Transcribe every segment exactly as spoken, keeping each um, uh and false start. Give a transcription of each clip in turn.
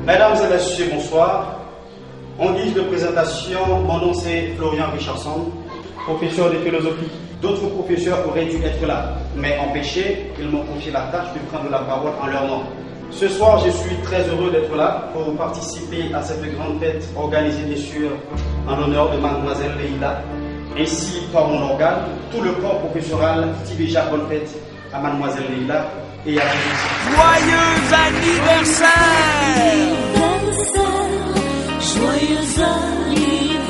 Mesdames et messieurs, bonsoir. En guise de présentation, mon nom c'est Florian Richardson, professeur de philosophie. D'autres professeurs auraient dû être là, mais empêchés, ils m'ont confié la tâche de prendre la parole en leur nom. Ce soir, je suis très heureux d'être là pour participer à cette grande fête organisée, bien sûr, en l'honneur de mademoiselle Leïla. Ainsi, par mon organe, tout le corps professoral dit déjà bonne fête à mademoiselle Leïla et à vous aussi. Joyeux anniversaire! Joyeux anniversaire!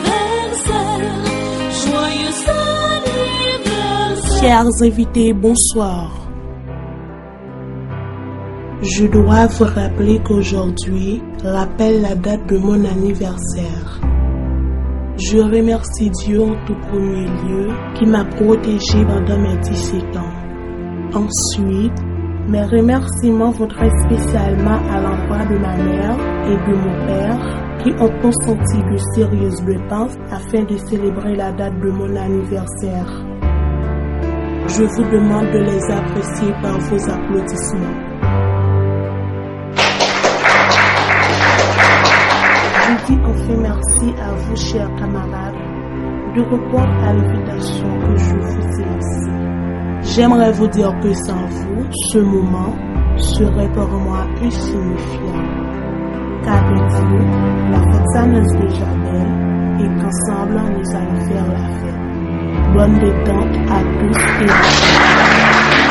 Joyeux anniversaire! Chers invités, bonsoir. Je dois vous rappeler qu'aujourd'hui rappelle la date de mon anniversaire. Je remercie Dieu en tout premier lieu qui m'a protégé pendant mes dix-sept ans. Ensuite, mes remerciements vont très spécialement à l'endroit de ma mère et de mon père qui ont consenti de sérieuses dépenses afin de célébrer la date de mon anniversaire. Je vous demande de les apprécier par vos applaudissements. Je dis enfin merci à vous, chers camarades, de répondre à l'invitation que je vous ai lancée. J'aimerais vous dire que sans vous, ce moment serait pour moi insignifiant. Car de Dieu, la fête s'annonce déjà belle et qu'ensemble nous allons faire la fête. Bonne détente à tous et à toutes.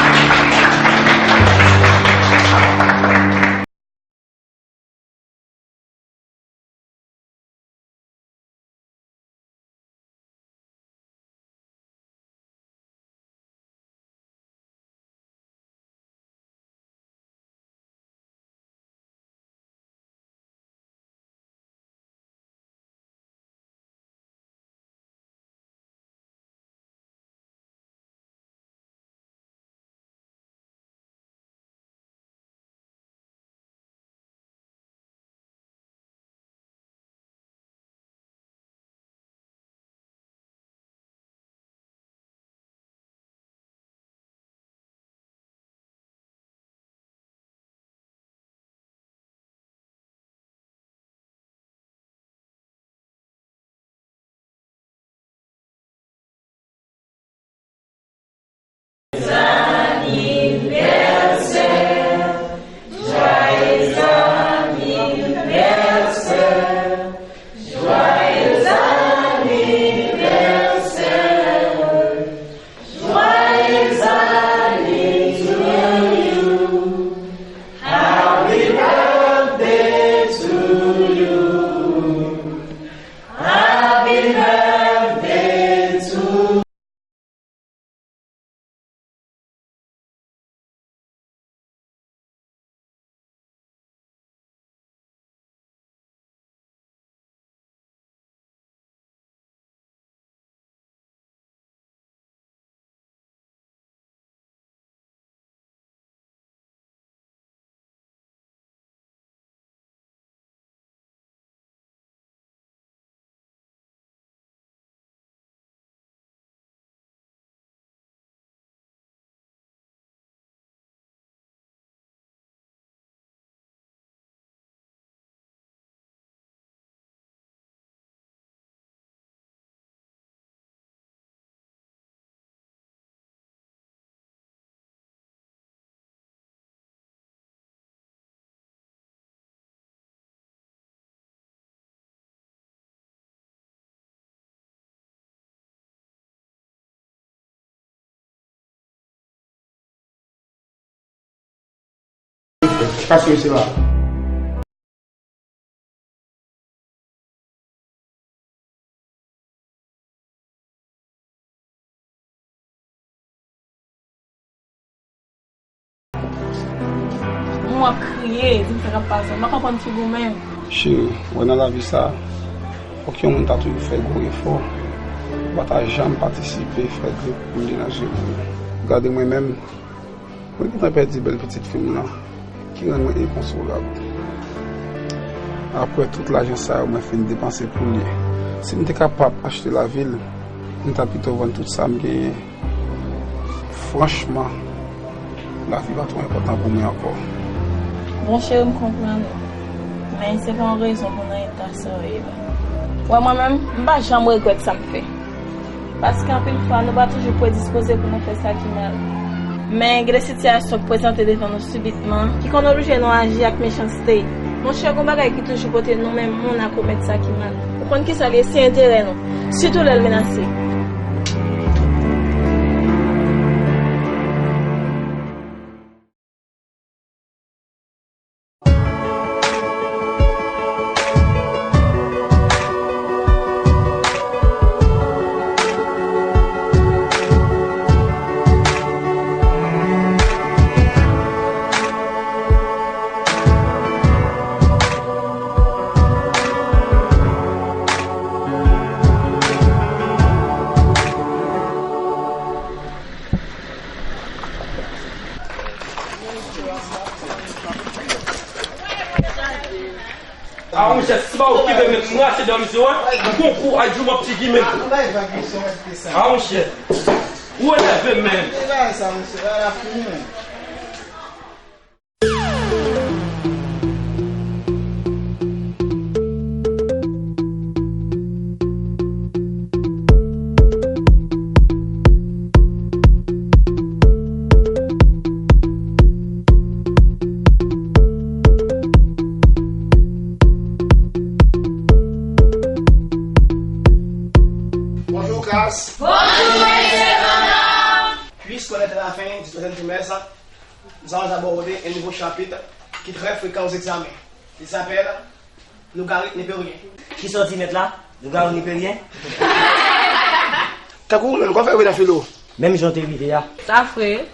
Pase mesye la. Mwen ap kriye, di m sa k ap pase. M pa konprann figi w menm. Cheri, ou wè nan lavi sa, fòk yon moun ta toujou fè gwo efò. Ou pa ta janm patisipe fè dlo koule nan je moun. Gade mwen menm, mwen gentan pèdi bèl pitit fi m nan, ki rann mwen enkonsolab. Apre tout lajan sa yo mwen fin depanse pou li, si m te kapab achte lavi l, m ta pito vann tout sa m genyen. Franchman, lavi pa twò enpòtan pou mwen ankò. Bon, cheri, m konprann ou. Men se pa yon rezon pou nan eta sa w ye la. Wè, mwen menm, m pa janm regrèt sa m fè. Paske anpil fwa, nou pa toujou predispoze pou nou fè sa ki mal. Men gen de sitiyasyon k prezante devan nou sibitman, ki konn oblije nou aji ak mechanste. Monchè, gon bagay ki toujou pote nou menm moun a komèt sa ki mal. Ou konn kisa l ye? Se enterè nou, sitou lè l menase. A monchè, si pa okipe men m rache dan miso, wi. M gon kou a djou m ap ti gimen. A monchè, ou enève menm. Bonjour, classe. Bonjour, monsieur Bonhomme. Puisqu'on est à la fin du troisième trimestre, nous allons aborder un nouveau chapitre qui est très fréquent aux examens. Il s'appelle logarit nepérien. Kisa w di mèt la? Logarit nepérien? Tankou ou menm, kòman w fè rive nan filo? Menm jan w te rive a. Sa fre.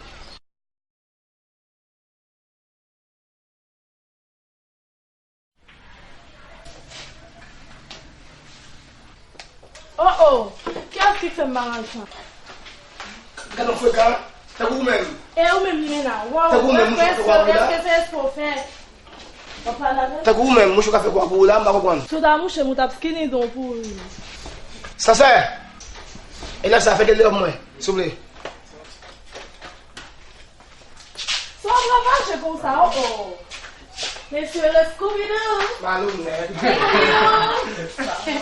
Oh, oh! Kiyès ki fè m bagay sa? Gade yon frekan, tankou ou menm. E ou menm, Limena? Waw, tankou ou menm, mouche ka fè kwa pou ou la? Èske se espre w fè? Tankou ou menm, mouche ka fè kwa pou ou la, m pa konprann. Si w ta mouche m, ou t ap skinny don pou ou. Sansè! Elèv sa, fè de lè mwen, souple. Sa w ap ravaje konsa, oh, oh. Mesye le Scooby-Doo. Malonèt. Scooby-Doo.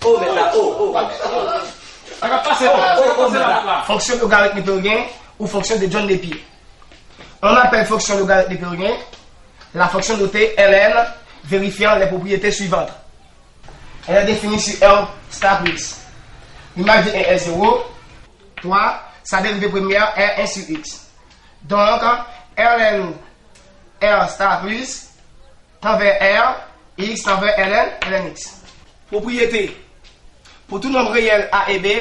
Oh, mèt la, oh, oh. Sa k ap pase la? Sa k ap pase la, mèt la? Fonction logarithmique de rien ou fonction de John Lépine. On appelle fonction logarithmique de rien la fonction notée L N vérifiant les propriétés suivantes. Elle est définie sur R star plus. L'image de un est zéro, trois, sa dérivée première est un sur X. Donc, L N R star plus, tan vè R, X tan vè L N, L N X. Pwopriyete. Pou tout nonb reyèl A e B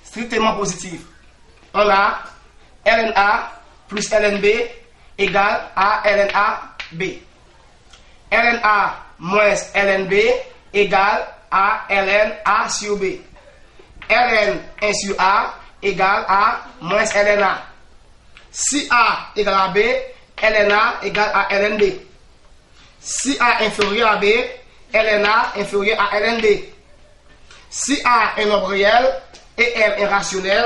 strikteman pozitif, on a L N A plus L N B égal à L N A B. L N A mwens L N B égal à L N A sur B. L N un sur A égal à mwens L N A. Si A égal à B, L N A égal à L N B. Si A inférieur à B, L N A inférieur à L N B. Si A un nombre réel et M un rationnel,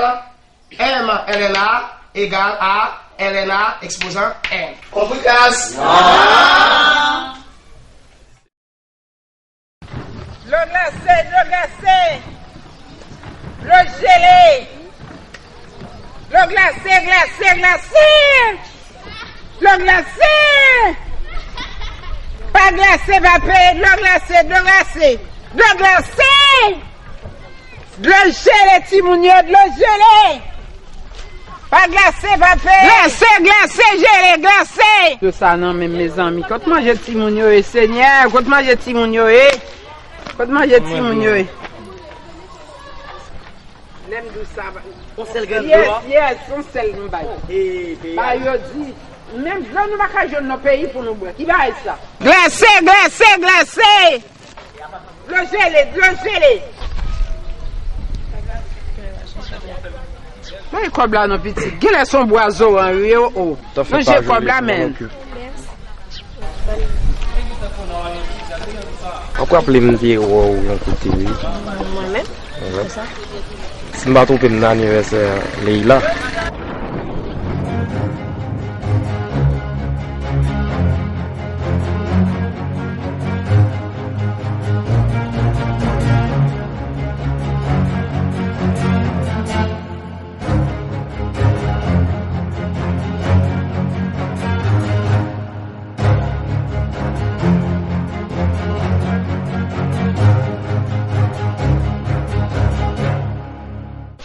M L N A égal à L N A exposant M. Konpri, klas? Non. Dlo glase, dlo glase. Dlo jele. Dlo glase, glase, glase. Dlo glase. Pa glase, pa peye, dlo glase, dlo glase. Dlo glase. Dlo jele, timoun yo, dlo jele. Pa glase, pa peye. Glase, glase, jele, glase. Yo sa nan menm, mezanmi. Kot manje timoun yo ye, Senyè? Kot manje timoun yo ye? Kot manje timoun yo ye? Lè m di w sa, yon sèl grenn dlo a? Yes, yes, yon sèl m bay. Ba yo di, menm dlo nou pa ka jwenn nan peyi pou nou bwè. Ki bagay sa? Glase, glase, glase! Dlo jele, dlo jele! Bay kòb la non, pitit. Genlè se yon bwa zoranj wi, o, o. Manje kòb la, men. Mèsi. M ap raple m te wè w yon kote, wi. Mwen menm? Wi. Konsa? Si m pa twonpe m, nan anivèsè Leila.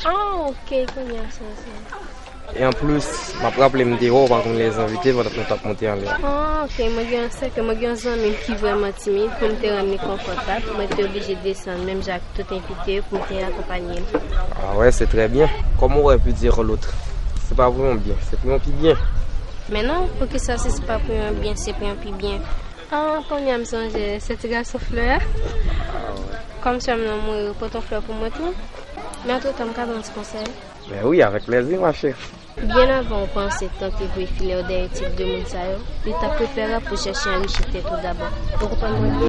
Ah, ok, kounye a, sa, sa. E anplis, m ap raple m te wè w pa konn lèzenvite pandan nou t ap monte anlè a. Ah, ok, mwen gen yon sè ke mwen gen yon zanmi m ki vrèman timid, pou m te rann li konfòtab, mwen te oblije desann menm jan ak tout envite yo pou m te akonpanye l. Ah ouais, c'est très bien. Comme aurait pu dire l'autre, c'est pas vraiment bien, c'est vraiment plus bien. Men non, poukisa si se pa pou yon byen, se pou yon pi byen? Ah, kounye a m sonje, se ti gason flè a. Kòm sè m nan mouri, pote yon flè pou mwen tou. Men antretan, m ka ba w yon ti konsèy? Ben oui, avec plaisir, ma chère. Byen avan w panse tante voye filè w dèyè tip de moun sa yo, li ta preferab pou chèche anrichi tèt ou dabò. Ou konprann mwen?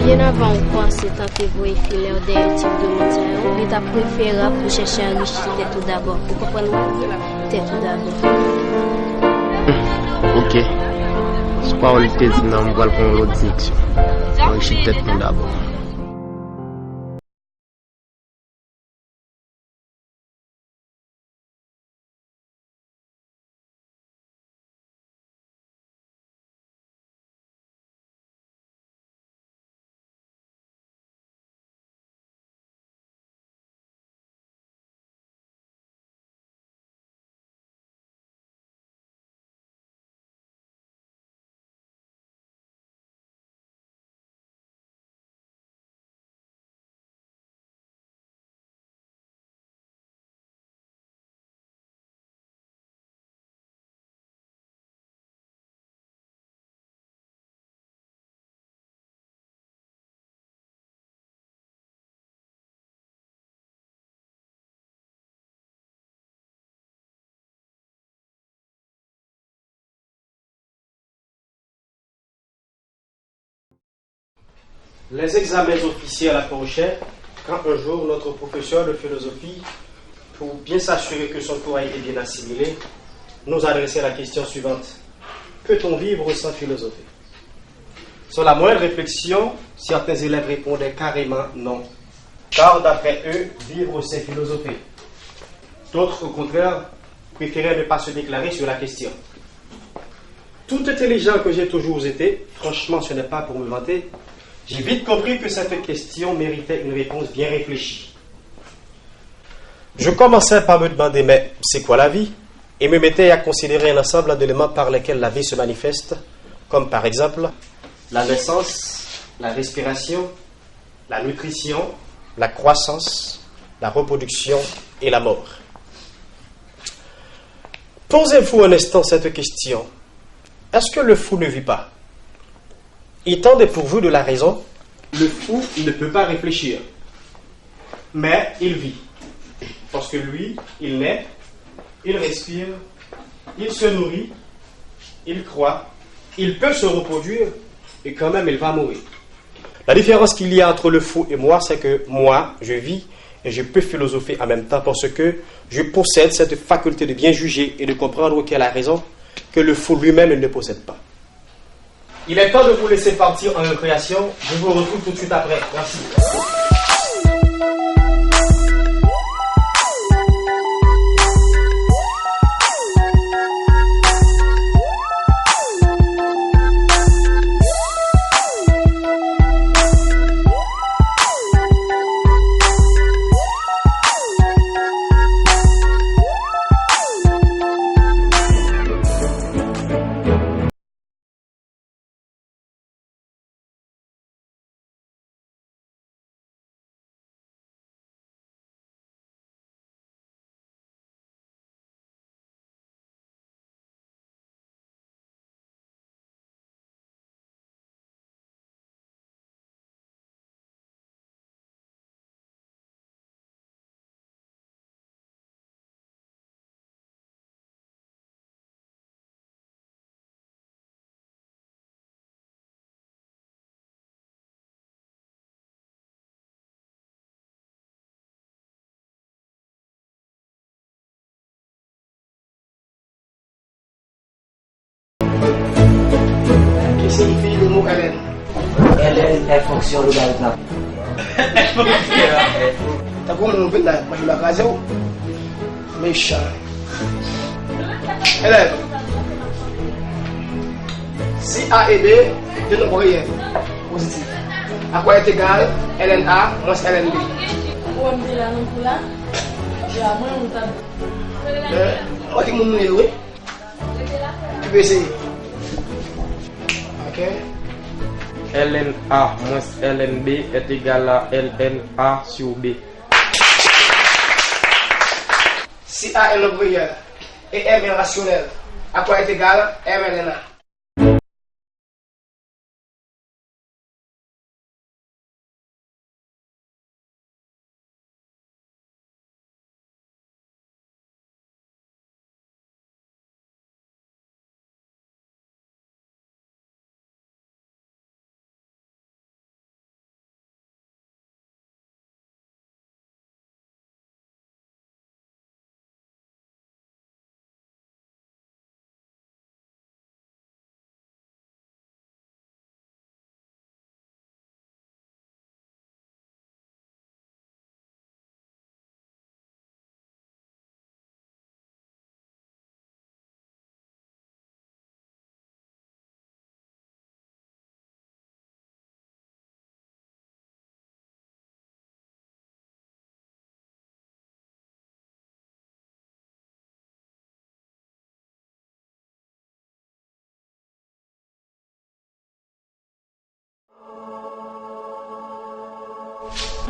Byen avan w panse tante voye filè w dèyè tip de moun sa yo, li ta preferab pou chèche anrichi tèt ou dabò. Ou konprann mwen? Tèt ou dabò. Ok. Sou pawòl li te di m nan, m pral pran yon lòt direksyon. Anrichi tèt nou dabò. Les examens officiels approchaient quand un jour notre professeur de philosophie, pour bien s'assurer que son cours a été bien assimilé, nous adressait la question suivante. Peut-on vivre sans philosopher ? Sans la moindre réflexion, certains élèves répondaient carrément non, car d'après eux, vivre c'est philosopher. D'autres, au contraire, préféraient ne pas se déclarer sur la question. Tout intelligent que j'ai toujours été, franchement, ce n'est pas pour me vanter, j'ai vite compris que cette question méritait une réponse bien réfléchie. Je commençais par me demander, mais c'est quoi la vie ? Et me mettais à considérer un ensemble d'éléments par lesquels la vie se manifeste, comme par exemple la naissance, la respiration, la nutrition, la croissance, la reproduction et la mort. Posez-vous un instant cette question. Est-ce que le fou ne vit pas ? Étant dépourvu de la raison, le fou ne peut pas réfléchir. Mais il vit. Parce que lui, il naît, il respire, il se nourrit, il croît, il peut se reproduire, et quand même il va mourir. La différence qu'il y a entre le fou et moi, c'est que moi, je vis et je peux philosopher en même temps parce que je possède cette faculté de bien juger et de comprendre qui a la raison que le fou lui-même, il ne possède pas. Il est temps de vous laisser partir en récréation. Je vous retrouve tout de suite après. Merci. Ki siyifi le mo L N? L N, L, fonksyon logaritm la. Tankou moun vin la, manje la kraze w. Mechan. Elèv. Si A e B de nonb reyèl pozitif, a kwa est égal L N A mwens L N B? Ou wè m te la nan kou la? Ya, mwen, ou ta. Men, mwen ki moun nou ye, wi. Ki pe eseye. Ok. L N A mwens L N B est égal à L N A sur B. Si A est nonb reyèl e M est rationnel, à quoi est égal M L N A?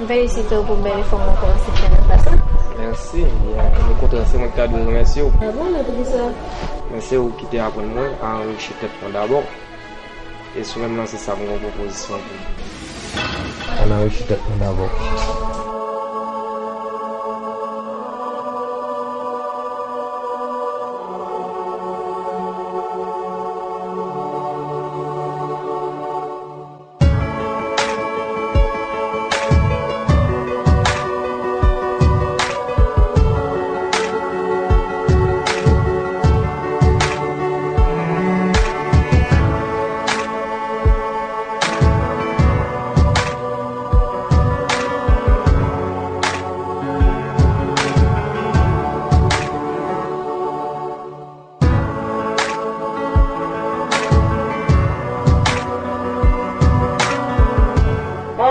M felisite w pou bèl efò w ankò sou channel la sa. Mèsi. Okontrè, se mwen ki ta dwe remèsye w. A bon, nan poukisa? Men se ou ki te aprann mwen a anrichi tèt mwen dabò. E sou menm lanse sa, m gen yon pwopozisyon pou ou. Ann anrichi tèt nou dabò.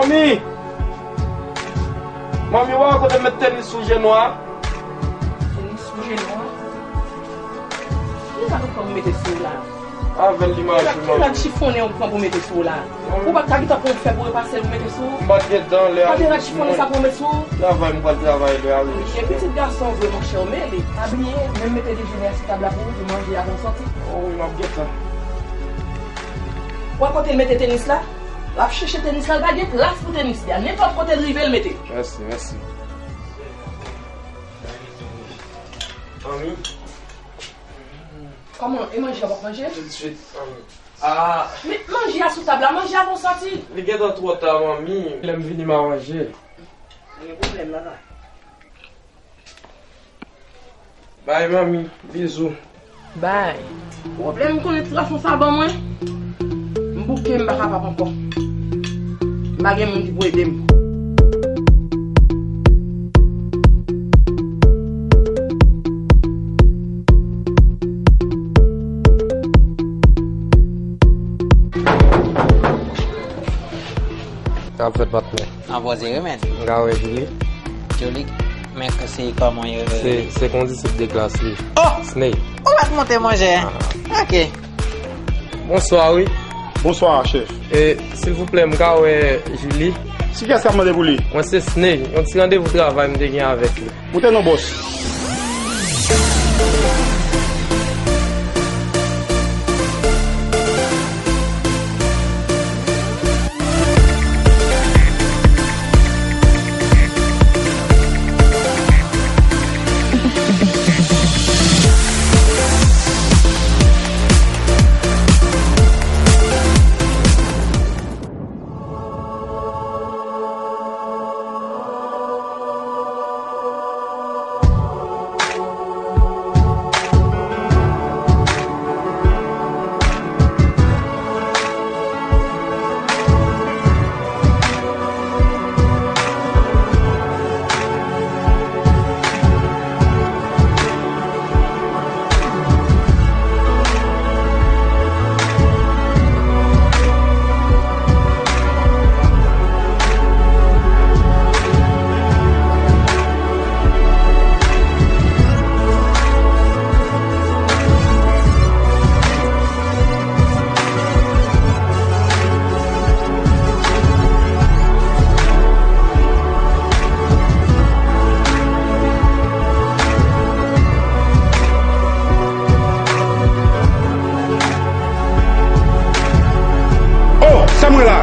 Manmi! Manmi, wè kote m met tenis sou jenou a? Tenis sou jenou a? Kisa nou pran pou mete sou ou la? Avè l li mache, manmi. Ki rad chifonnen ou pran pou mete sou ou la? Ou pa t ka gentan pran yon fè pou repase l pou mete sou ou? M pa t gentan lè a. Pa t gen rad chifonnen sa pou w met sou ou? Travay, m pral travay lè a rive. E pitit gason vre, monchè, w mele. Pa bliye, men m mete dejene a sou tab la pou ou, pou manje avan w sòti. O wi, m ap gentan. Wè kote l mete tenis la? L ap chèche tenis la, l pa gen plas pou tenis li a. Nenpòt kote l rive, l mete. Mèsi, mèsi. Manmi. Kòman, e manje a w ap manje? Toutswit, manmi. Ah. Men manje a sou tab la, manje avan w sòti. Li gentan twò ta, manmi. Lè m vini, m a manje. Pa gen pwoblèm, papa. Bay, manmi. Bizou. Bay. Pwoblèm, m konnen ti gason sa ban mwen. M bouke, m pa kapab ankò. M pa gen moun ki pou ede m. Sa ap fèt, patnè? Ann poze wi, men. M ka wè Julie? Julie, men se kòman yo rele? Se, se kondisip de klas li. Oh! Sney. Ou mèt monte, monchè. Ah. Ok. Bonswa, wi. Bonswa, chèf. E, silvouplè, m ka wè Julie? Kiyès k ap mande pou li? Mwen se Sney. Yon ti randevou travay m te gen avèk li. Moute non, bòs. Oh, sa mwen la!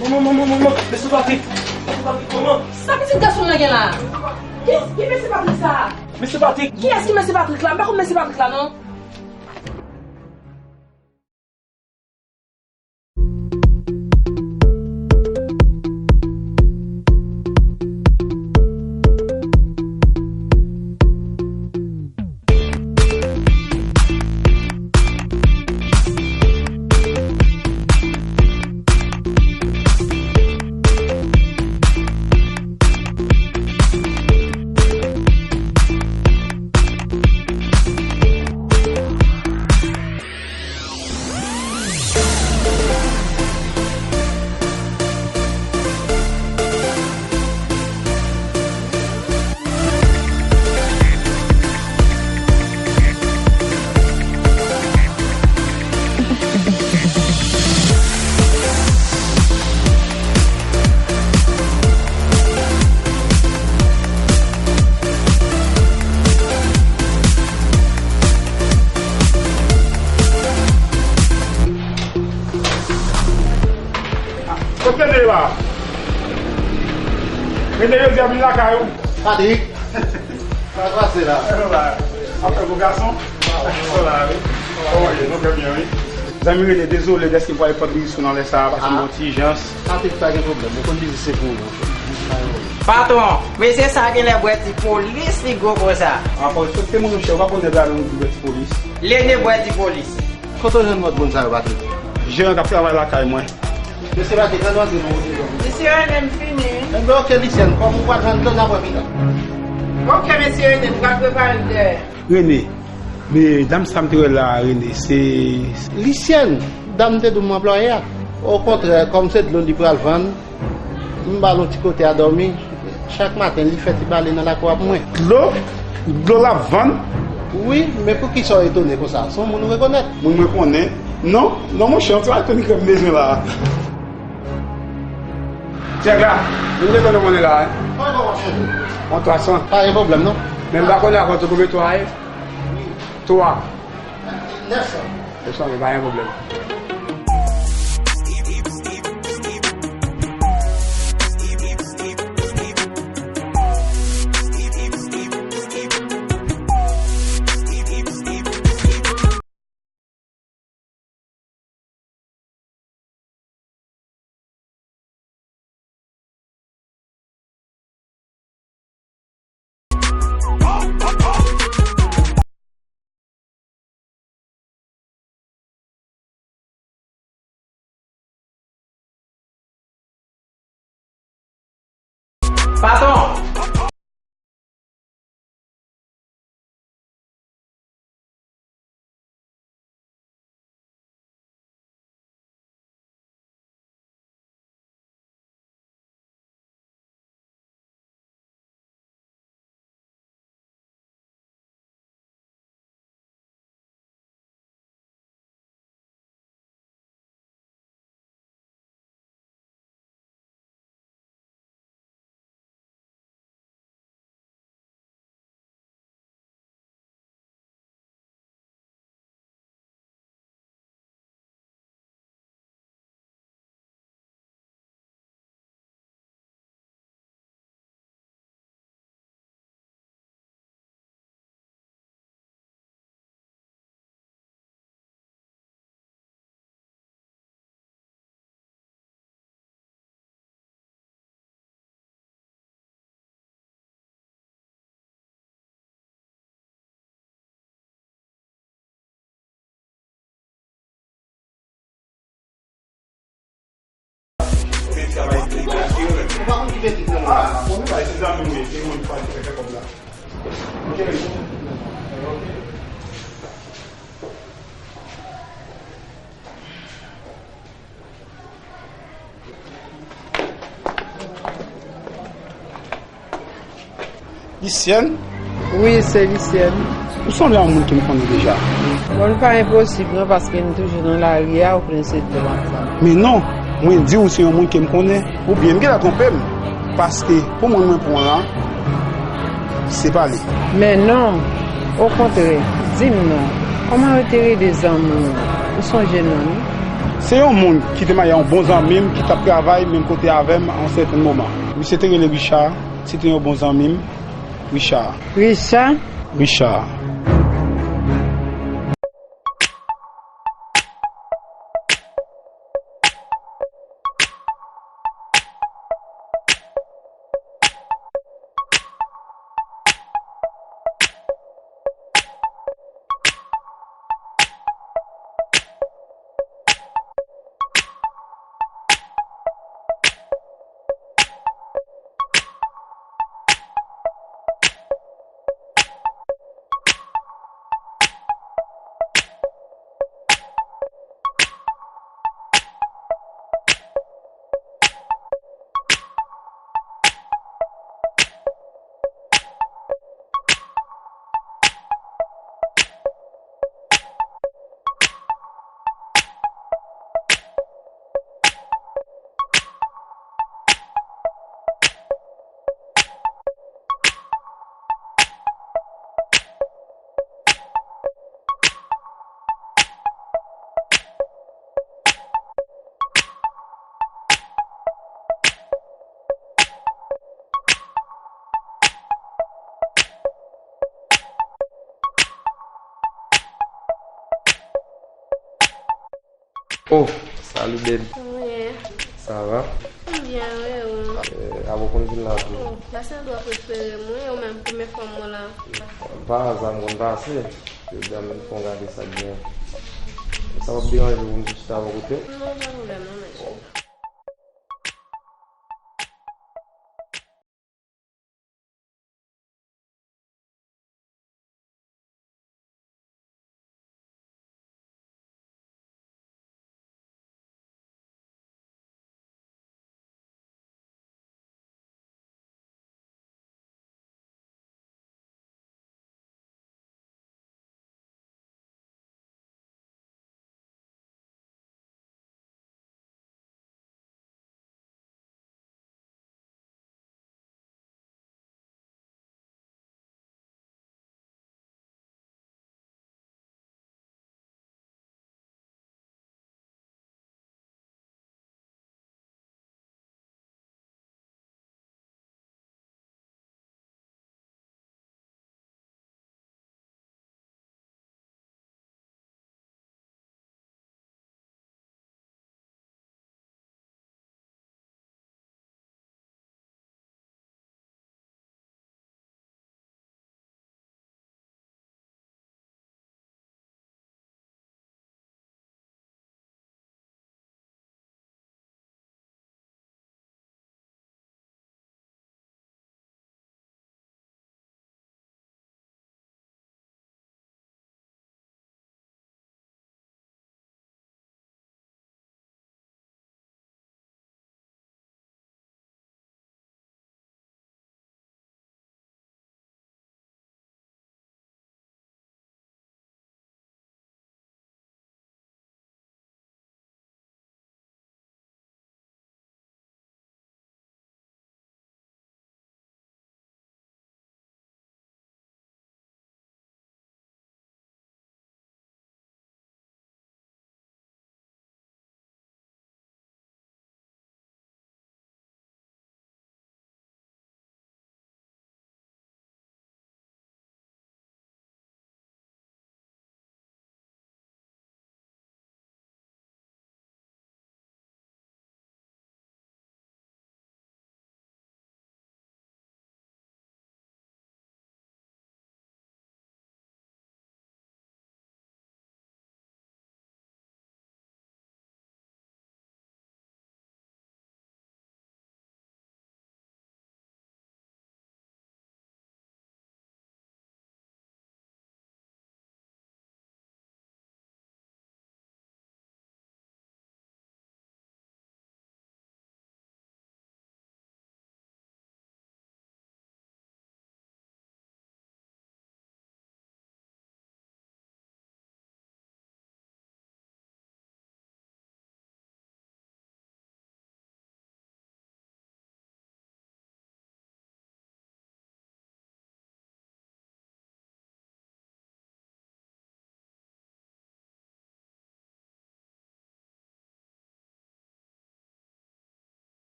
Manman, manman, manman, mesye Patrick! Mesye Patrick, manman! Sa pitit gason m nan gen la? Ki, ki mesye Patrick sa? Mesye Patrick! Kiyès ki mesye Patrick la? M pa konn mesye Patrick la, non. Kot Rene la? Rene, yo di ap vin lakay ou. Patrick. Sa pase la? Ap fè bo gason? Sa la, wi. Kòman ye? Nou trè byen, wi. Zanmi Rene, dezole dèske m pral pran diriksyon nan lè sa a, paske m gen yon ti ijans. Patrick, pa gen pwoblèm. Ou konn biznis se pou ou, monchè. Patwon, mesye sa genlè bwè ti polis li gwo konsa. A, fò respekte moun, monchè, ou pa konn nèg la menm ki bwè ti polis. Rene bwè ti polis. Kote w jwenn mòd moun sa yo, Patrick? Jeran k ap travay lakay mwen. Mesye Patrick, ann antre nan wote zòn. Mesye Rene, m fini. Enben, oke, Lisyèn, kòm ou pral rantre, n ap wè pita. Ok, mesye Rene, nou pral prepare l dèyè. Rene, men dam sa m te wè la, Rene, se Lisyèn, dam te di w m anplwaye a. Okontrè, kòm se dlo li pral vann, m ba l yon ti kote a dòmi. Chak maten, li fè ti bale nan lakou a pou mwen. Dlo? Dlo l ap vann? Wi, men poukisa w etone konsa? Se yon moun ou rekonèt? Moun mwen konnen? Non, non, monchè, yon ti lakou li krèm bezwen la. Chèk la, vin desann nan monnen la, wi. Yon twa san. Pa gen pwoblèm, non. Men m pa konnen avan tou konbyen twa ye. Twa. Nèf san. Nèf san, men pa gen pwoblèm. Patwon! Lisyèn? Wi, se Lisyèn. Ou sanble a yon moun ke m konnen deja. Bon, li pa enposib non, paske n toujou nan lari a, ou konnen se de ansanm. Men non, mwen di w se yon moun ke m konnen. Oubyen m gentan twonpe m. Paske pou moun mwen pran an, se pa li. Men non, okontrè, di m non, kòman yo te rele zanmi w? Ou sonje non li? Se yon moun ki te marye a yon bon zanmi m ki t ap travay menm kote avè m a yon sèten moman. Misye te rele Richard, se te yon bon zanmi m, Richard. Richard? Richard. Oh, salut Ben. Wi. Ça va? Byen, wi, wi. Euh, avan konn vin la tou. Oh, la se andwa prefere m, wi, ou menm, premye fwa m wè la. Pa aza m konn pase. Jodi a menm fò w gade sa k genyen. Sa p ap deranje w pou m te chita bò kote w? Non, pa pwoblèm, non, mèsi.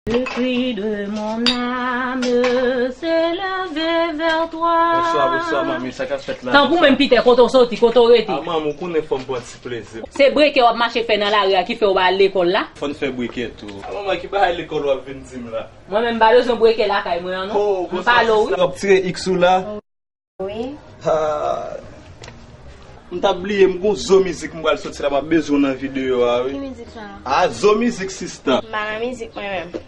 Le cri de mon âme s'élève vers toi. Bonswa, bonswa, manmi. Sa k ap fèt la? Tanpri, menm Pitè, kote w soti, kote w rete? A, manmi, ou konnen fò m pran ti plezi. Se breke w ap mache fè nan lari a ki fè w pa al lekòl la? Fò n fè breke tou. A, manman, ki bagay lekòl w ap vin di m la? Mwen menm, m pa bezwen breke lakay mwen an, non. M pale w, wi. W ap tire X ou la? Wi. Ah. M t ap bliye, m gon zo mizik m pral soti la, m ap bezwen w nan videyo a, wi. Ki mizik sa? Ah, zo mizik, sista. M pa nan mizik, mwen menm.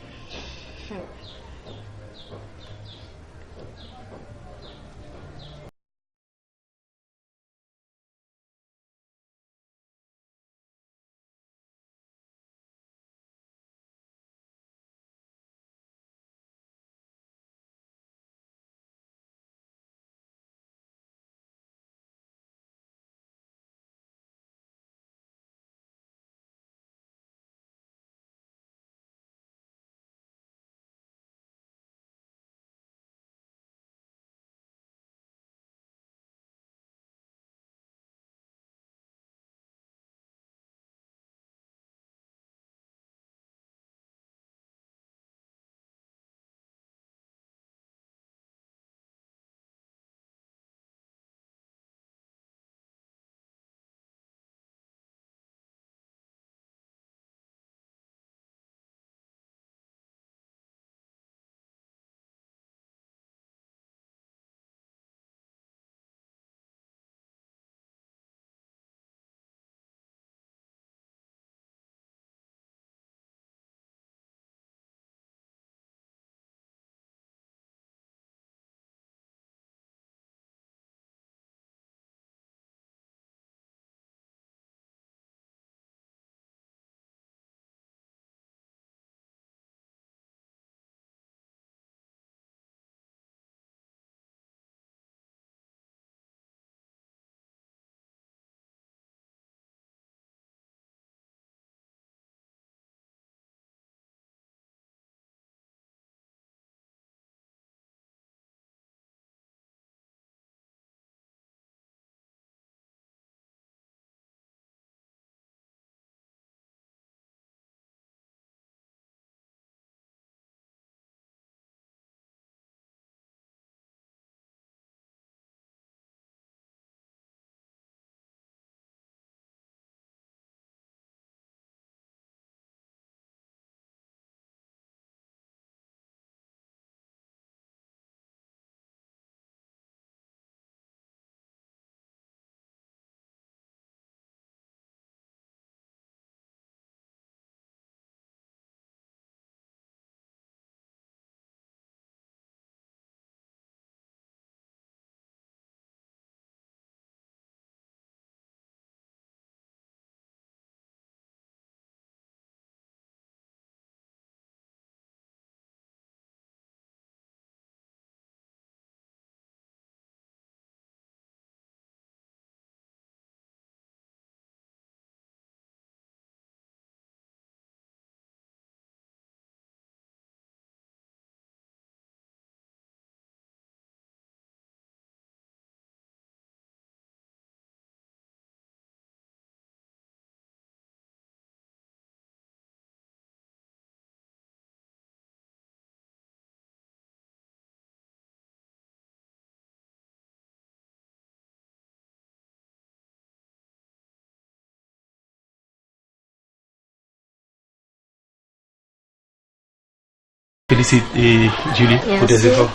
Félicite, eh, Julie, pour tes efforts.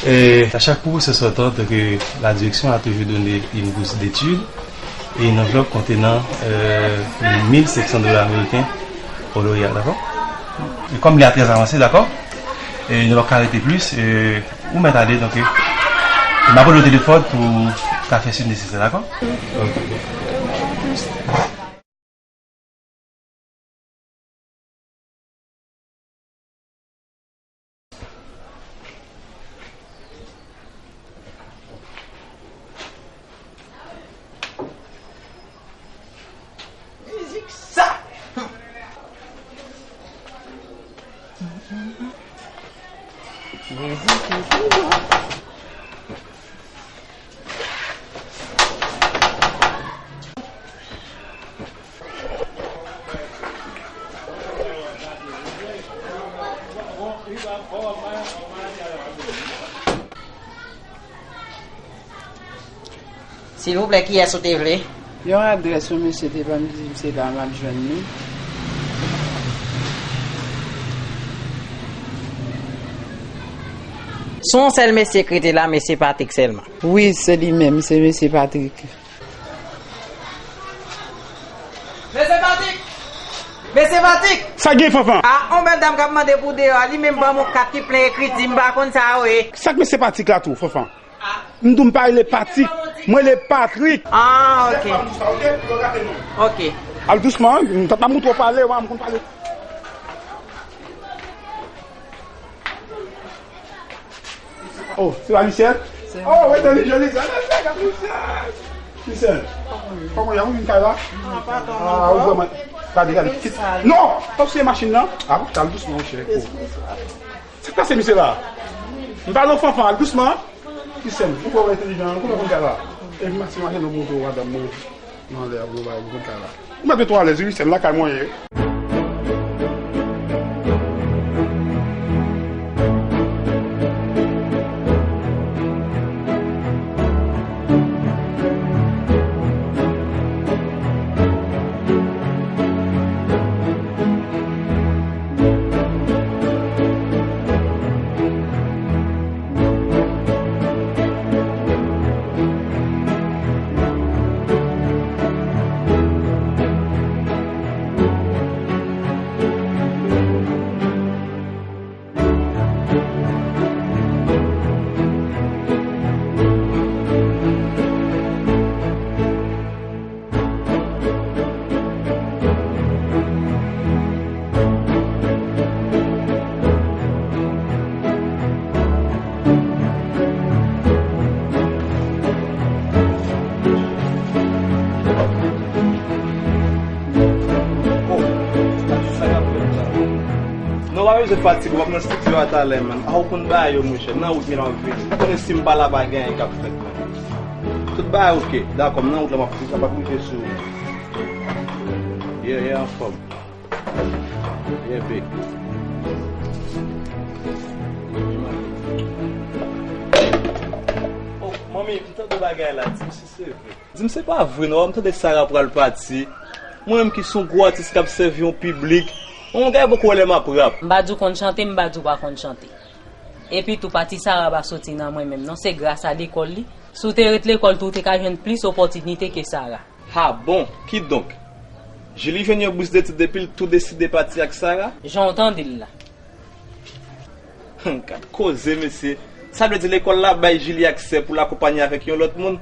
Euh, à chaque cours, ce sortant, donc, euh, la direction a toujours donné une bourse d'études et une enveloppe contenant, euh, mil cinq cents dollars américains au lauréat, d'accord? E kòm li a trè avanse, dakò? E nou pa ka rete plis, e ou mèt ale, donk, e m ap rele w telefòn pou w ka fè swiv nesesè, dakò? Ok. Mizik sa! Mizik sa! Silvouplè, kiyès ou te vle? Yon adrès yon mesye te ban m, di m se la m ap jwenn li. Se yon sèl mesye k rete la, mesye Patrick sèlman. Wi, se li menm, se mesye Patrick. Mesye Patrick! Mesye Patrick! Sa gen, Fanfan? A, on bèl dam k ap mande pou deyò a, li menm ban m yon kat ki plen ekriti, m pa konn sa yo ye. Sa k mesye Patrick la tou, Fanfan? M di w m pa rele Patrick, mwen rele Patrick. Ah, ok. Ok. Al dousman, m t ap moutre w pale, w a m konn pale. Oh, se pa Michel? Oh, wi, se Michel, Michel, Michel, Michel. Michel, kòman y a? Ou vin kay la? Ah, ou vrèman. Gade, gade. Non! Pap sou machin nan. Ah, bon, al dousman, monchè. Sa k pase misye la? M pale w Fanfan, al dousman. Ti sè m, ou kwè w entèlijan, ou kwè w konn kay la? Epi m ap mache nan moto madanm mwen nan anlè a, pou nou bay, ou konn kay la. Ou mèt mete w alèz, wi, sè m, lakay mwen ye. Oh, sa k ap fèt la? Non, pa bezwen fatige, w ap nan estidyo a talè, man. A, ou konn bagay yo, monchè. Nan wout, men m ap vini. Ou konnen si m pa la, pa gen anyen k ap fèt, man. Tout bagay oke. Dakò, m nan wout la, m ap, m ap rive sou ou. Yeah, yeah, anfòm. Yeah, big. Oh, manmi, m tande bagay la, di m si se vre. Di m se pa vre non, m tande Sara pral pati. Mwen menm ki se yon gwo atis k ap sèvi yon piblik, yon gay poko wè lè m ap rap. M pa di w konn chante, m pa di w pa konn chante. Epi tou pati Sara pa soti nan mwen menm non, se gras a lekòl li. Si w te ret lekòl tou, w te ka jwenn plis opòtinite ke Sara. Ha bon, kidonk, Jili jwenn yon bous detid epi l tou deside pati ak Sara? Jan w tande l la. Gad koze, mesye. Sa vle di lekòl la bay Jili aksè pou l akonpanye avèk yon lòt moun?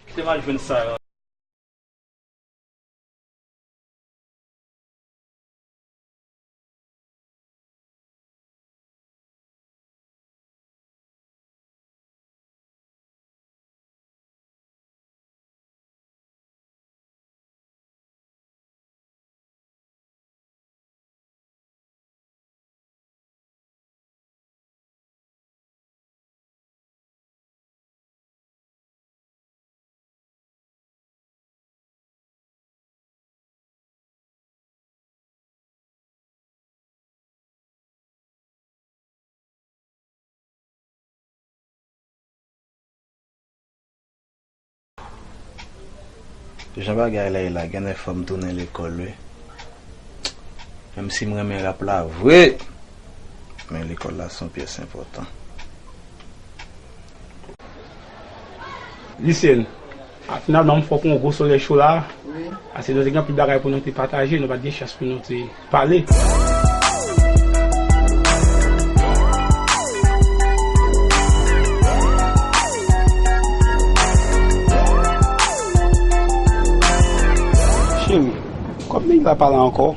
Kite m al jwenn Sara. Jan bagay la ye la, genlè fò m tounen lekòl wi. Menm si m renmen rap la vre, men lekòl la se yon pyès enpòtan. Lisyèn, a, finalman, m fè w pran yon gwo solèy cho la. Wi. Paske nou te gen anpil bagay pou nou te pataje, nou pa t gen chans pou nou te pale. Cheri, kòm nèg la pa la ankò,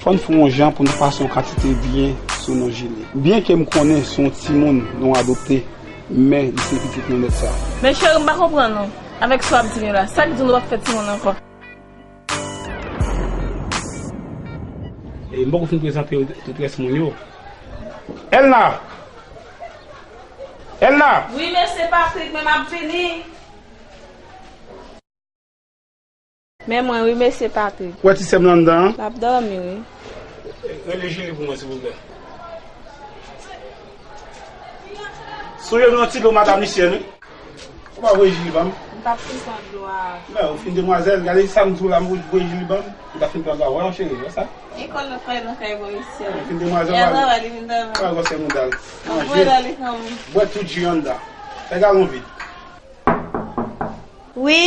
fò n fè yon jan pou nou pase yon kantite byen sou non Jili. Byenke m konnen se yon timoun nou adopte, men li se pitit nou nèt sa. Men cheri, m pa konprann ou. Avèk sa w ap di m yo la, sa k di w nou p ap fè timoun ankò? E m poko fin prezante w tout rès moun yo. Elna! Elna! Wi, mesye Patrick, men m ap vini. Men mwen wi, mesye Patrick. Ou wè ti sè m nan anndan an? L ap dòmi wi. Rele Jili pou mwen, silvouplè. Sonje nou yon ti dlo madanm Lisyèn, wi. Ou pa voye Jili ban m? M p ap pran dlo a. Men, ou fin demwazèl, gade sa m di w la, m voye Jili ban m. M ta fin pran dlo a, wè, cheri, wè sa? Lekòl nan kay, nan kay bò isit. Ou fin demwazèl, y a travay, li vin travay. Travay, gòsè mouda l. Manje. Bwè tout ji anndan. Fè galon vid. Wi?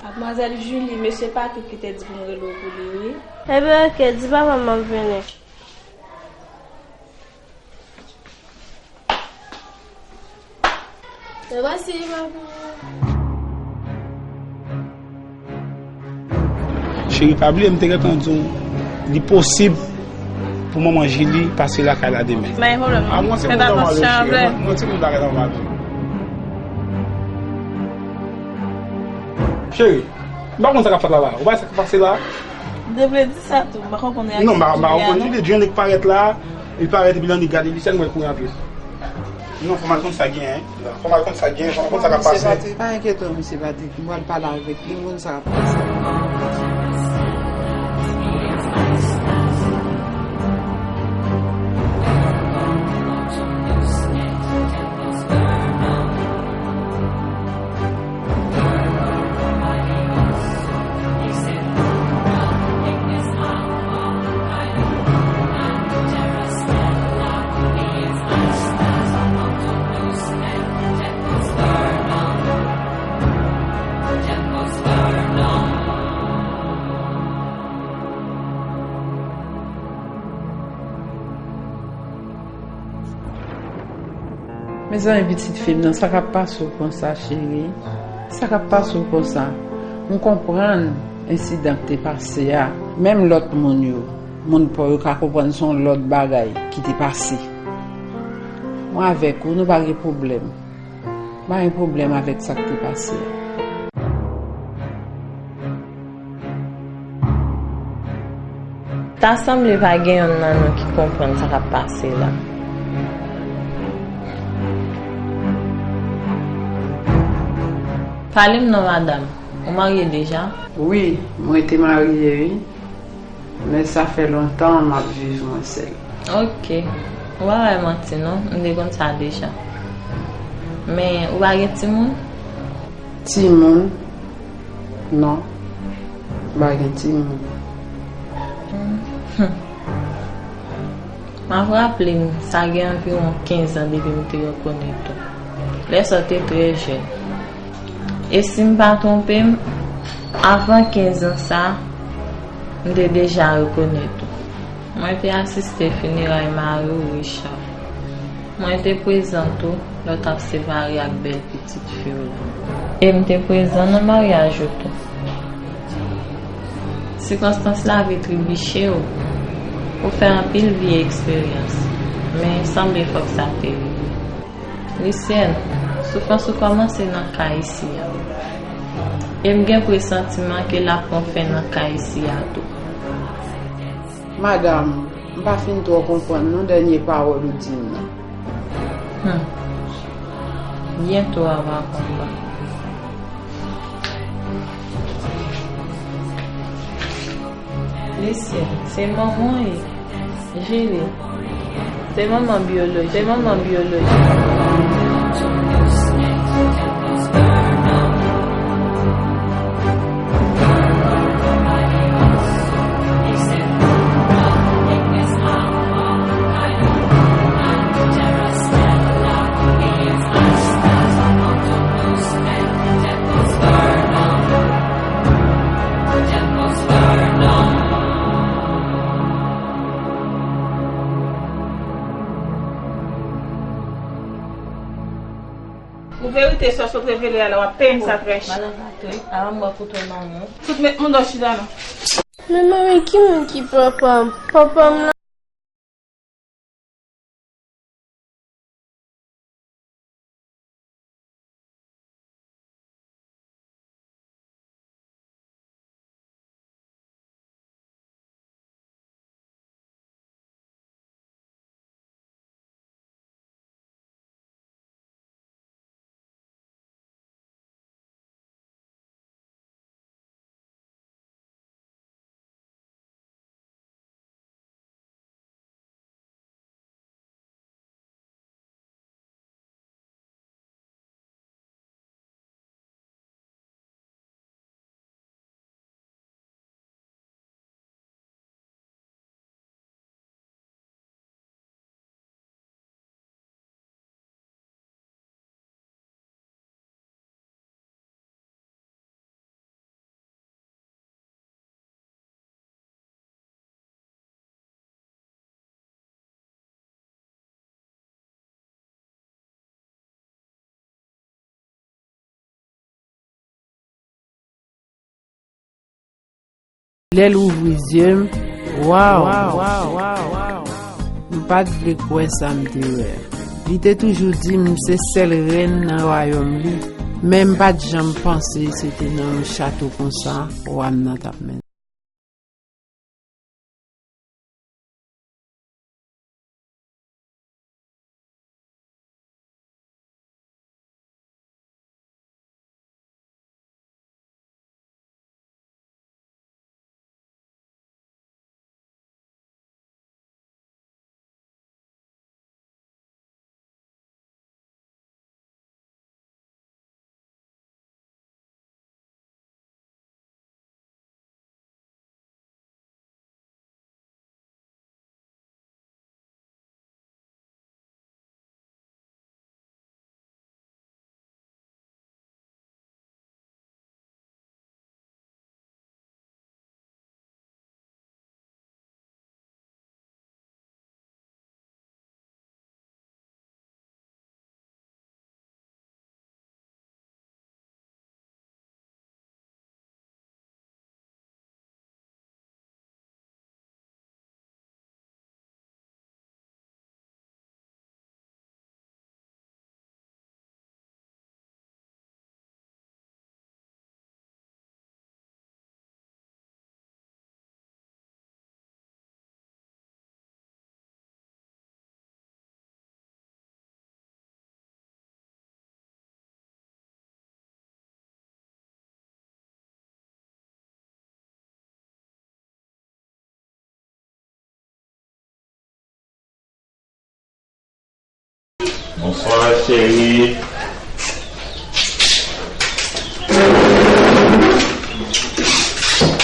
Madmwazèl Julie, mesye Patrick ki te di pou m rele w pou li, wi. Ebyen, oke, di papa m m ap vini. Mèsi, papa. Cheri, pa bliye, m te gentan di w, li posib pou manman Jili pase lakay la demen. Pa gen pwoblèm, non. Fèt atansyon avè l. Mwen, mwen ti moun bagay nan vag. Cheri, m pa konn sa k ap fèt la la. Ou pa wè sa k ap pase la? M te vle di sa tou, m pa konprann reyaksyon Julie a, non. Non, m pa, m pa konprann Julie. Julie k parèt la, li parèt epi l annik gade Lisyèn, mwen kouri anpil. Non, fò m al konn sa k genyen. Fò m al konn sa k genyen, fò m al konn sa k ap pase. Misye Patrick, pa enkyete w, misye Patrick. M pral pale avèk li, m konn sa k ap pase. Mezanmi, pitit fi m nan, sa k ap pase w konsa, cheri? Sa k ap pase w konsa? M konprann ensidan k te pase a. Menm lòt moun yo, moun pa w yo ka konprann se yon lòt bagay ki te pase. Mwen avèk ou, nou pa gen pwoblèm. M pa gen pwoblèm avèk sa k te pase a. Ta sanble pa gen yonn nan nou ki konprann sa k ap pase la. Pale m non, madanm. Ou marye deja? Wi, mwen te marye, wi. Men sa fè lontan m ap viv mwen sèl. Oke. Ou pa bay manti non, m te konn sa deja. Men ou pa gen timoun? Timoun? Non. M pa gen timoun. Hmm. M ap raple m, sa gen anviwon kenz an depi m te rekonèt ou. Lè sa w te trè jèn. E si m pa twonpe m, avan kenz an sa, m te deja rekonèt ou. Mwen te asiste fineray mari w, Richard. Mwen te prezan tou lè w t ap separe ak bèl pitit fi w la. E m te prezan nan maryaj ou tou. Sikonstans lavi tribiche w, ou fè anpil vye eksperyans, men sanble fòk sa te rive. Lisyèn, soufrans ou kòmanse nan kay isi a. E m gen presantiman ke l ap pran fen nan kay isi a tou. Madanm, m pa fin twò konprann non dènye pawòl ou di m nan. Hmm. Byento a va konprann. Lisyèn, se manman w ye. Jili, se manman byolojik, se manman byolojik. Pou verite, sa w sot revele a la, w ap peye m sa trè chè. Madan Patrick, a m wè kouto nan men w. Tout met moun nan chita non. Men manmi, ki moun ki papa m? Papa m la. Lè l ouvri zye m, waw! M pa t vle kwè sa m te wè. Li te toujou di m se sèl rèn nan wayòm li, men m pa t janm panse se te nan yon chato konsa wa m nan t ap mennen. Bonswa, cheri.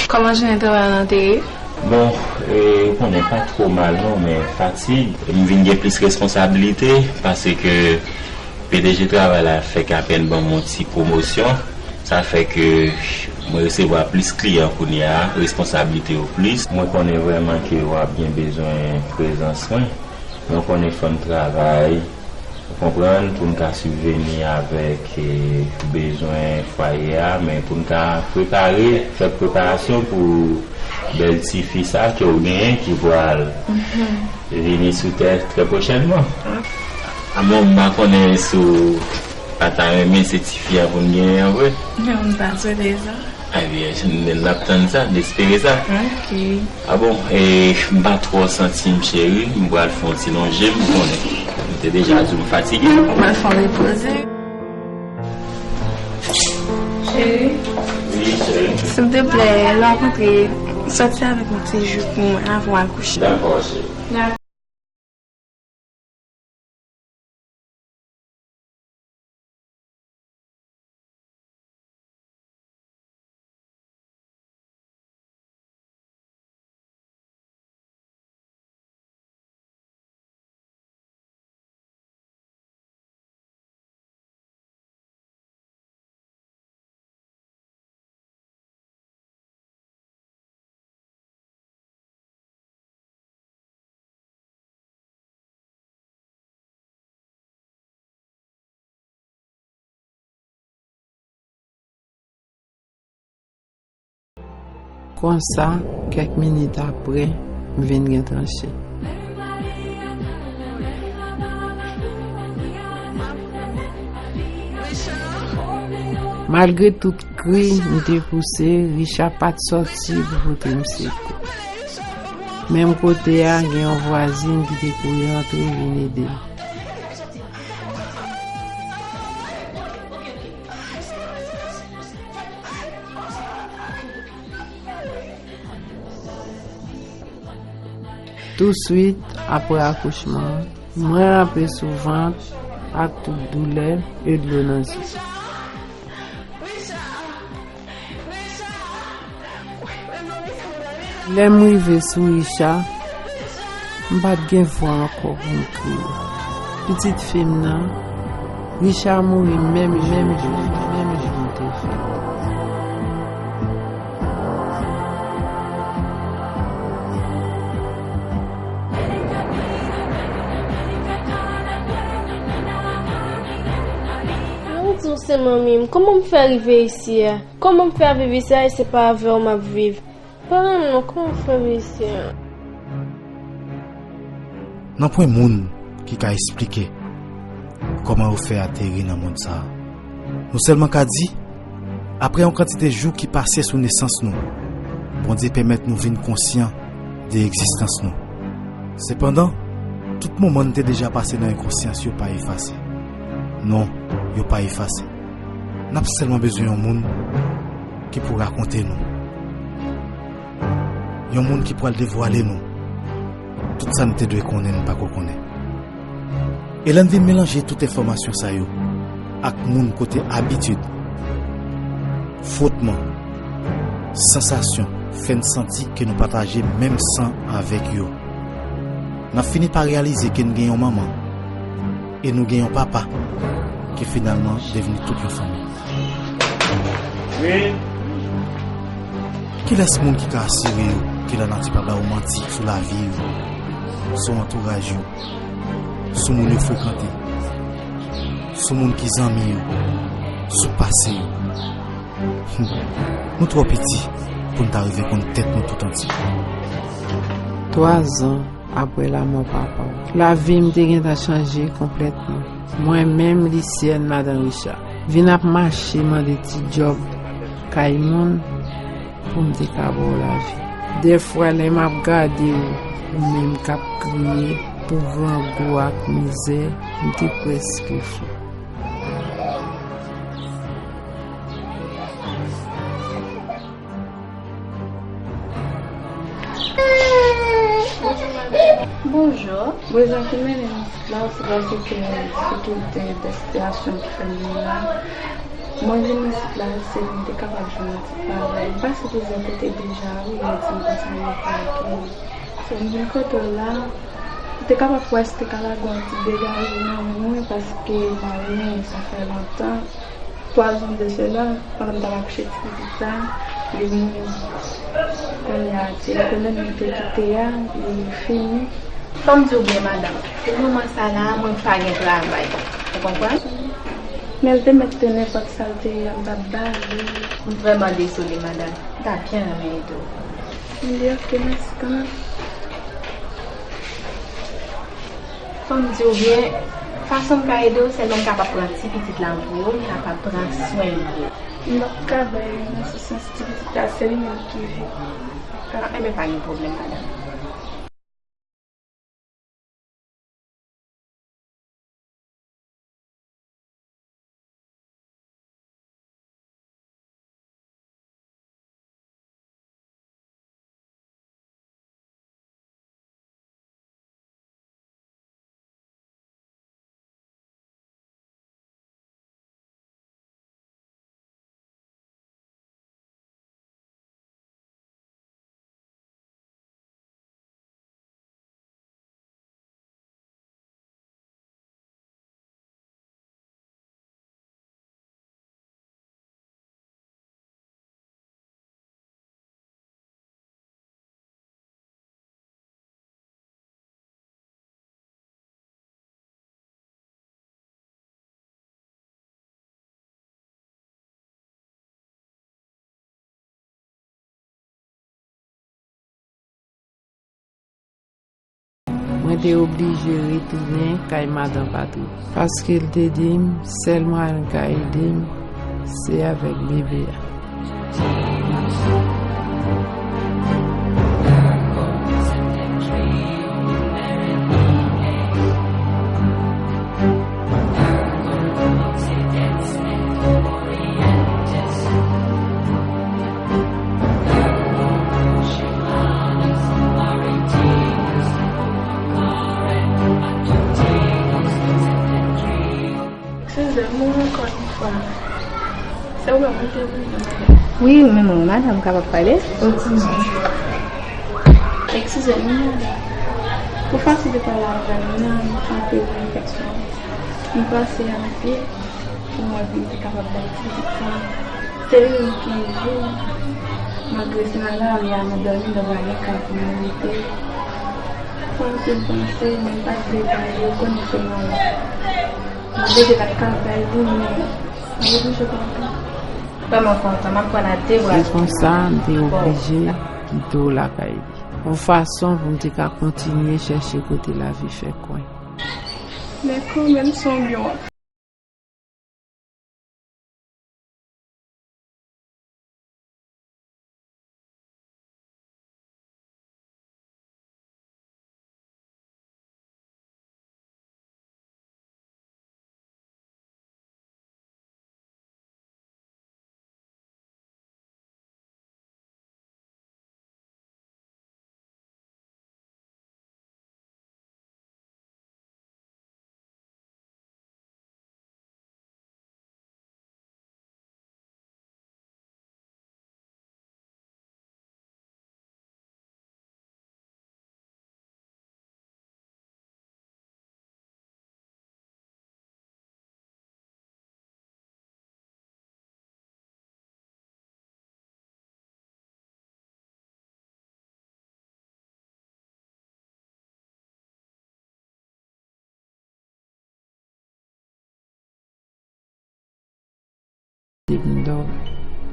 Kòman jounen travay lan te ye? Bon, e, ou konnen pa twò mal non, men fatig. M vin gen plis responsablite, paske P D G travay la fèk apèn ban m yon ti pwomosyon. Sa fè ke mwen resevwa plis kliyan kounye a, responsablite yo plis. Mwen konnen vrèman ke w ap gen bezwen prezans mwen. Mwen konnen fò n travay, ou konprann, pou n ka sibveni avèk, e, bezwen fwaye a, men pou n ka prepare, fè preparasyon pou bèl tifi sa ke w genyen ki pral vini sou tè trè pwochènman. Amò, m pa konnen si w pa ta renmen se tifi a pou n genyen an vre. Non, m pa swete sa. Ebyen, n ap tann sa, n espere sa. Ok. A bon, e, m pa twò santi m, cheri, m pral fè yon ti lonje, m konnen. M te deja di w m fatige. M pral fè yon repoze. Cheri. Wi, cheri. Silteplè, lè w rankontre, sòti avèk yon ti jou pou mwen avan w al kouche. Dakò, cheri. Konsa, kèk minit apre, m vin gen tranche. Malgre tout kri m te pouse, Richard pa t sòti pou pote m sekou. Menm kote a, gen yon vwazin ki te kouri antre vin ede m. Touswit apre akouchman an, mwen ranpe sou vant ak tout doulè e dlo nan zye. Lè m rive sou Richard, m pa t gen vwa ankò pou m kriye. Pitit fi m nan, Richard mouri menm, menm jou, menm jou m te fèt. Mwen di w se manmi m, kòman m fè rive isi a? Kòman m fè viv isi a e se pa avè w m ap viv? Pale m non, kòman w fè mesye a? Nanpwen moun ki ka esplike kòman yo fè ateri nan mond sa a. Nou sèlman ka di, apre yon kantite jou ki pase sou nesans nou, Bondye pèmèt nou vin konsyan de egzistans nou. Sepandan, tout moman n te deja pase nan enkonsyans yo pa efase. Non, yo pa efase. N ap sèlman bezwen yon moun ki pou rakonte nou. Yon moun ki pral devwale nou tout sa n te dwe konnen n pako konnen. E lè n vin melanje tout enfòmasyon sa yo ak moun kote abitid, fwotman, sansasyon fè n santi ke nou pataje menm san avèk yo, n ap fini pa reyalize ke n gen yon manman e nou gen yon papa ki finalman devni tout yon fanmi. Kilès moun ki ka asire yo ke lanati pa ba yo manti sou lavi yo, sou antouraj yo, sou moun yo frekante, sou moun ki zanmi yo, sou pase yo? Hmm. Nou twò piti pou n ta rive konn tèt nou tout antye. Twa zan apre lanmò papa w, lavi m te gentan chanje konplètman. Mwen menm, Lisyèn, madan Richa, vin ap mache mande ti djòb kay moun pou m te ka ba w lavi. Dèfwa, lè m ap gade w, ou menm k ap kriye pou grangou ak mizè, m te prèske fou. Bonjou. Rezon ki mennen m isit la, se paske se tout de sitiyasyon ki fè m vin la. Mwen vin isit la, se pou m te kapab jwenn yon ti travay. M pase plizyè kote deja, wi, yo di m konsa yo pake. So, m vin kote w la, m te kapab wè si te ka lage yon ti degaje nan men mwen, paske mari mwen, sa fè lontan. Twa zan de sela, pandan m t ap akouche ti pitit sa, li mouri. Kounye a, ti ekonomi m te kite a, li fini. Fò m di w byen, madanm, pou moman sa la, mwen pa gen travay. Ou konprann? Men l te mèt te nenpòt sa l te ye a, m t ap ba li. M vrèman dezole, madanm. M ta byen renmen ede w. M di, oke, mèsi kanmenm. Fò m di w byen, fason m ka ede w, sèlman m kapab pran ti pitit la pou ou, m kapab pran swen li. M p ap ka bay yon asistans ti pitit la, se li menm ki viv. Ah, enben, pa gen pwoblèm, madanm. Mwen te oblije retounen kay madan Patrik, paske l te di m sèl mwayen l ka ede m, se avèk bebe a. Eskize m ankò yon fwa. Se ou menm ou te vini, madanm? Wi, wi, men mwen, madanm, m kapab pale? Eskize m, wi, madanm. Ou fasil de pale avè m nan, m pa te wè enfeksyon. M pase anpil pou mwen vin te kapab bay ti pitit sa. Se li menm ki di, malgre se nan lari a nou dòmi, nou pa gen kay pou nou rete. Fò m fin panse, men m pa t vle bay yo konnen se mwen. M deja t ap ka bay li, men m oblije kontan. Vrèman kontan, m ap pran nan de bra. Se konsa, m te oblije kite w lakay li. Yon fason pou m te ka kontinye chèche kote lavi fè kwen. Men kanmenm, se yon byen w ap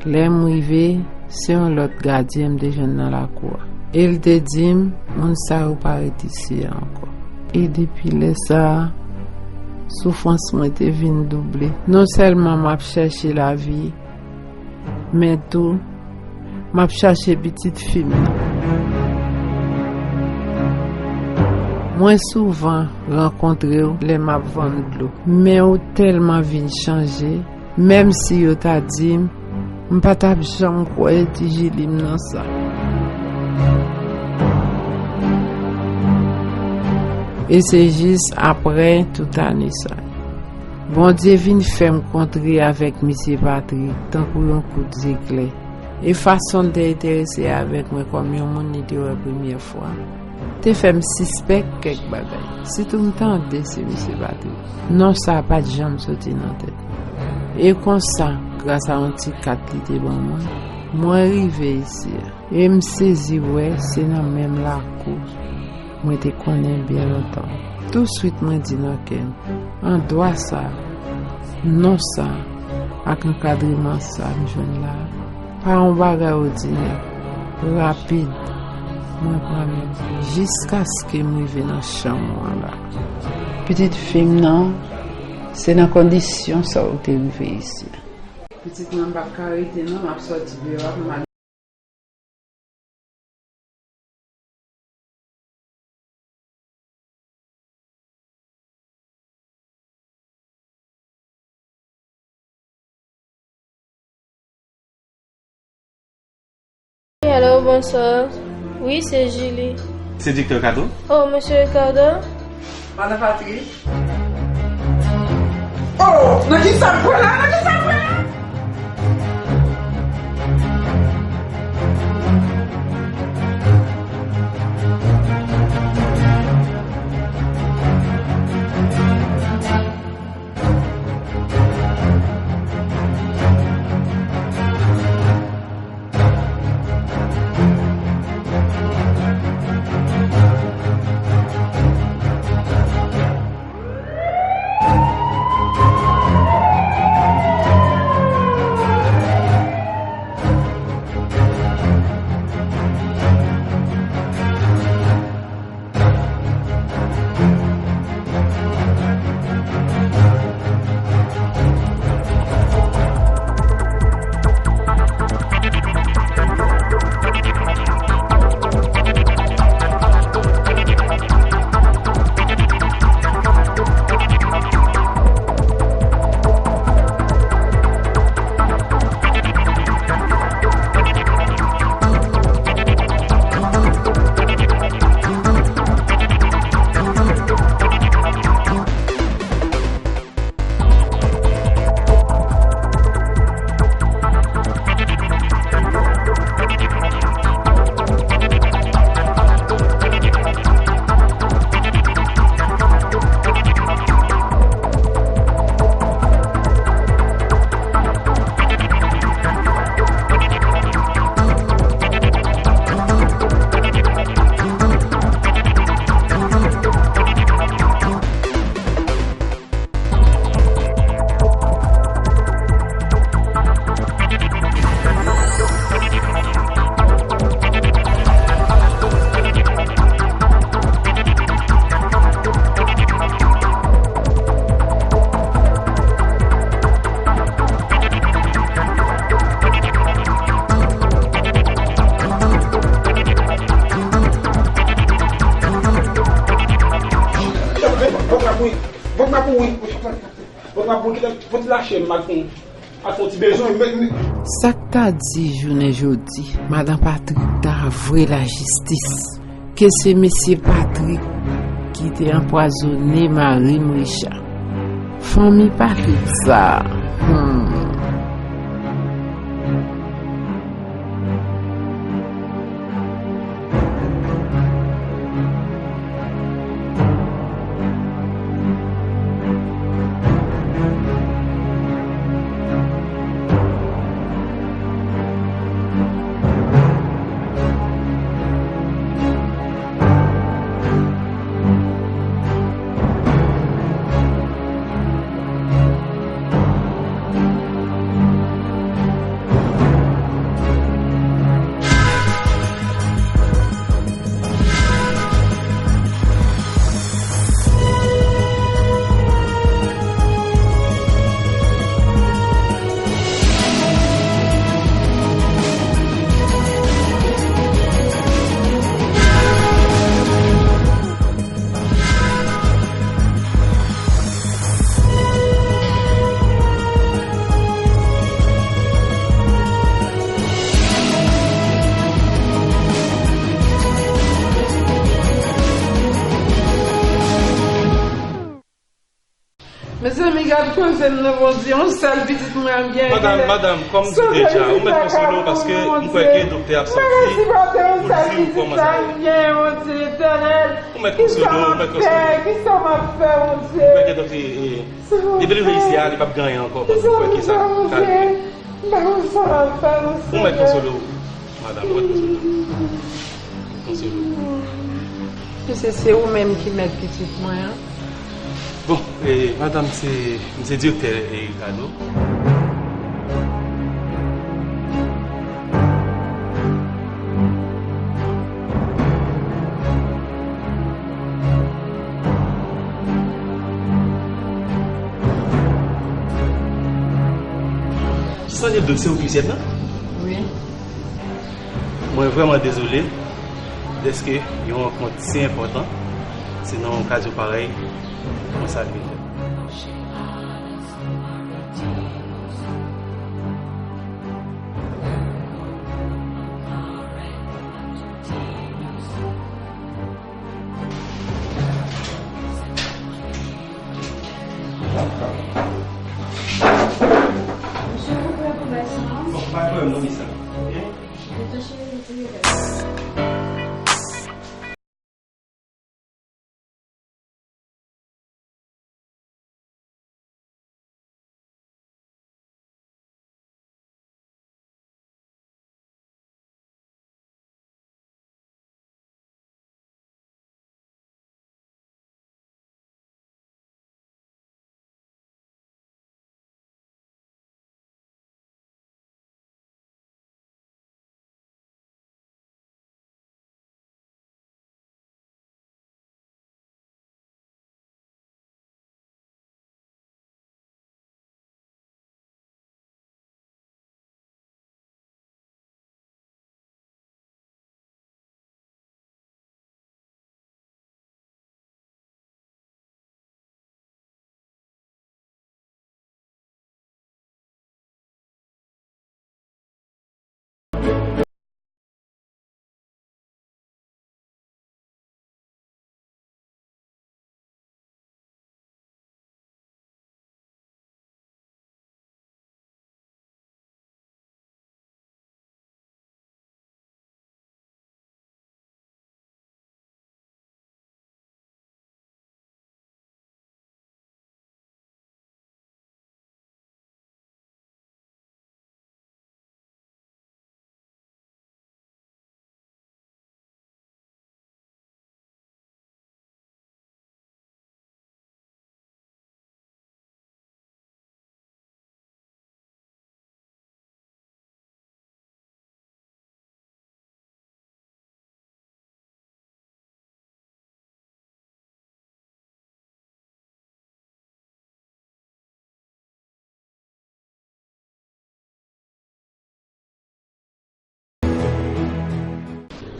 Lè m rive, se yon lòt gadyen m te jwenn nan lakou a. E l te di m, moun sa yo pa ret isi a ankò. E depi lè sa a, soufrans mwen te vin double. Non sèlman m ap chèche lavi, men tou, m ap chache pitit fi m nan. Mwen souvan rankontre w lè m ap vann dlo, men ou tèlman vin chanje, menm si yo ta di m, m pa t ap janm kwè ti Jili m nan sa. E se jis apre tout ane sa, Bondye vin fè m kontre avèk misye Patrick tankou yon kout zeklè. E fason l te enterese avèk mwen kòm yon moun li te wè premyè fwa, te fè m sispèk kèk bagay. Sitou m tande se misye Patrick. Non sa a pa t janm soti nan tèt mwen. E konsa, gras a yon ti kat li te ban mwen, mwen rive isi a. E m sezi wè se nan menm lakou mwen te konnen byen lontan. Touswit mwen di nan kè m, andwa sa, non sa, ak ankadreman sa m jwenn la a, pa yon bagay òdinè. Rapid, mwen pran men m, jiskaske m rive nan chanm ou an la. Pitit fi m nan, se nan kondisyon sa ou te rive isi a. Pitit mwen, m p ap ka rete non, m ap sòti deyò a pou m al. Hello, bonsoir. Wi, se Julie. Se Doktè Ricardo? Oh, Mesye Ricardo? Madan Patrick? Oh, nan ki sa m pran la? Nan ki sa m pran la? Wi, wi, wi. Bon, bon, bon, bon, lache m, al fè, al fè yon ti bezwen, men, men. Sa k ta di jounen jodi, madan Patrick ta vre lajistis ke se mesye Patrick ki te anpwazonnen mari m Richard. Fanmi Patrick sa, hmm. Mezanmi, gad koze m nan, Bondye, yon sèl pitit mwen an byen. Madanm, madanm, kòm m di deja, ou mèt konsole w paske m kwè ke doktè ap sòti pou l di m kòman sa ye. Ou mèt konsole w, ou mèt konsole w. Kisa m ap fè, Bondye? M kwè ke doktè, e, e, depi li rive isi a, li p ap gen anyen ankò paske m kwè ke sa ka rive. Ou mèt konsole w. Madanm, ou mèt konsole w. Konsole w. Mesye, se ou menm ki mèt pitit mwen an. Bon, e, madanm, se, m se direktè, e, Ricardo. Sandye dosye ou ki chèf nan? Wi. Mwen vrèman dezole dèske yon rankont si enpòtan se nan yon okazyon parèy mwen sa vin fèt. Misye, ou prè pou bèl sa? Bon, pa pwoblèm non, Misa. Ok? Mete cheri, retire bèl.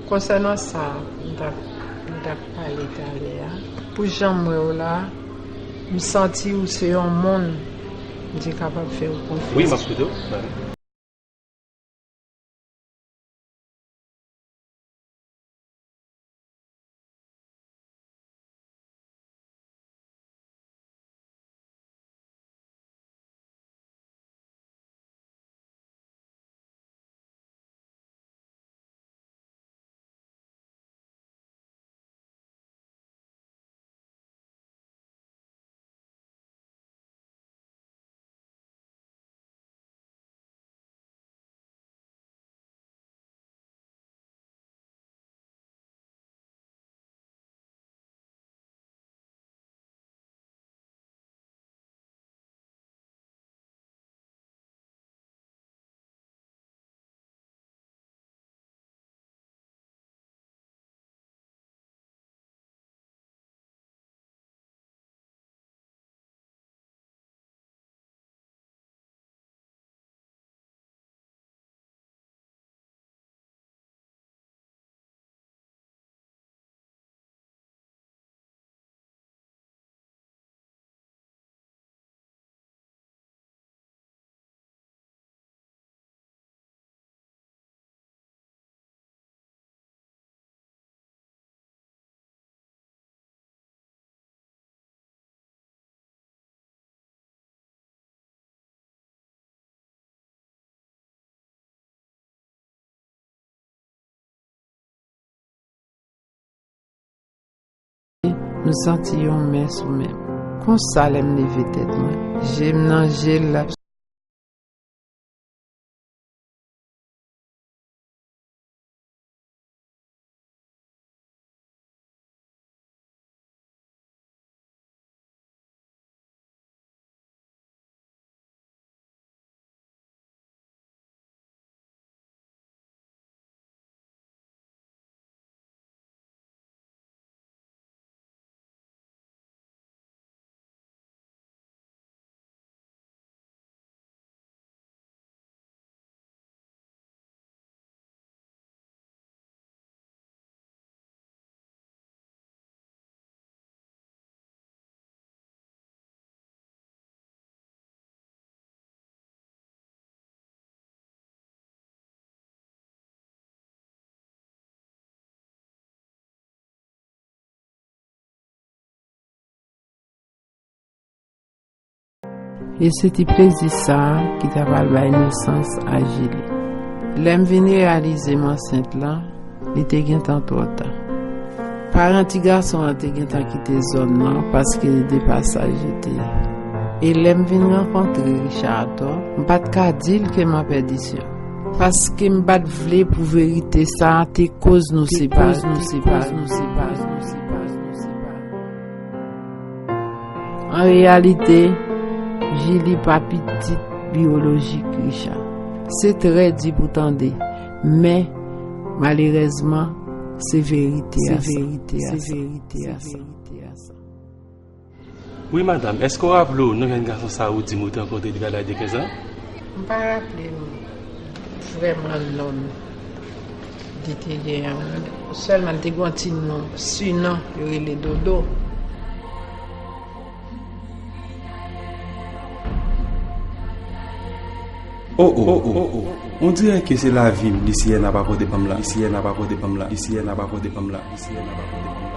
Konsènan sa, m t ap, m t ap pale talè a, pou jan m wè w la, M santi ou se yon moun m te kapab fè ou konfyans. Wi, m ap koute w. M santi yon men sou men m. Konsa, lè m leve tèt mwen, je m nan je l ap E se ti plezi sa a ki ta pral bay nesans a Jili. Lè m vin reyalize m ansent lan, li te gentan twò ta. Paran ti gason an te gentan kite zòn nan paske li de pasaj yo te ye. E lè m vin rankontre Richard atò, m pa t ka di l ke m an pèdisyon. Paske m pa t vle pou verite sa a te koz nou separe. An reyalite, Jili pa pitit biyolojik Richard. Se trè di pou tande, men, malerèzman, se verite a sa. Wi, madanm, èske w raple w non jèn gason sa a ou di m ou te rankontre depi a laj de kenz an? M pa raple m vrèman non li te gen an. Sèlman li te gen yon ti non, sinon yo rele Dodo. Oh, oh, oh, oh, oh. On dirè ke se lavi m, Lisiyèn ap apòte ban m la. Lisiyèn ap apòte ban m la. Lisiyèn ap apòte ban m la. Lisiyèn ap apòte ban m la.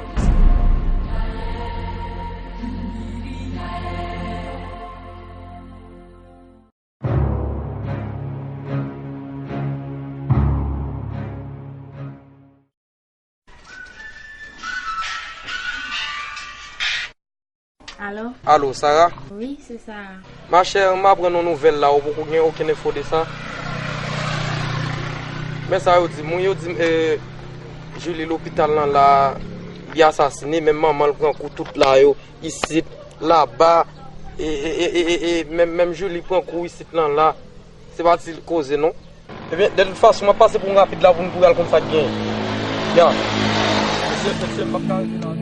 Alo? Alo, Sara? Wi, se Sara. Machè, m aprann yon nouvèl la, ou poko gen okenn enfo de sa? Men sa yo di m, wi, yo di m, eh, Julie lopital lan la, li asasine, menm manman l pran kou tout la yo, isit, laba, e, e, menm, menm Julie pran kou isit lan la. Se pa ti koze non. Ebyen, de tout fason, m ap pase pou m rapid la pou n kouri al konn sa k genyen. Ya. Mesye, mesye, m p ap ka rete la.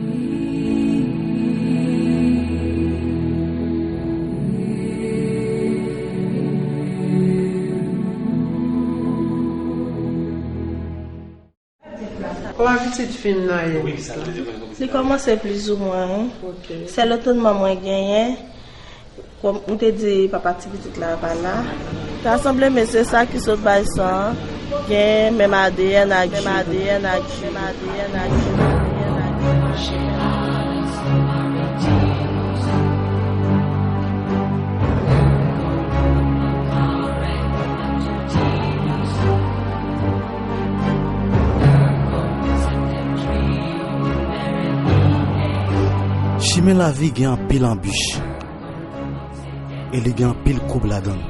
Kòman pitit fi m nan ye? Wi, sa te di mwen. Li kòmanse plizoumwen, wi. Ok. Sèl etonnman mwen genyen, kòm ou te di papa ti pitit la pa la. Ta sanble mesye sa ki sot bay san an, gen menm A D N ak Julie. Chimen lavi gen anpil anbich e li gen anpil koub ladan l.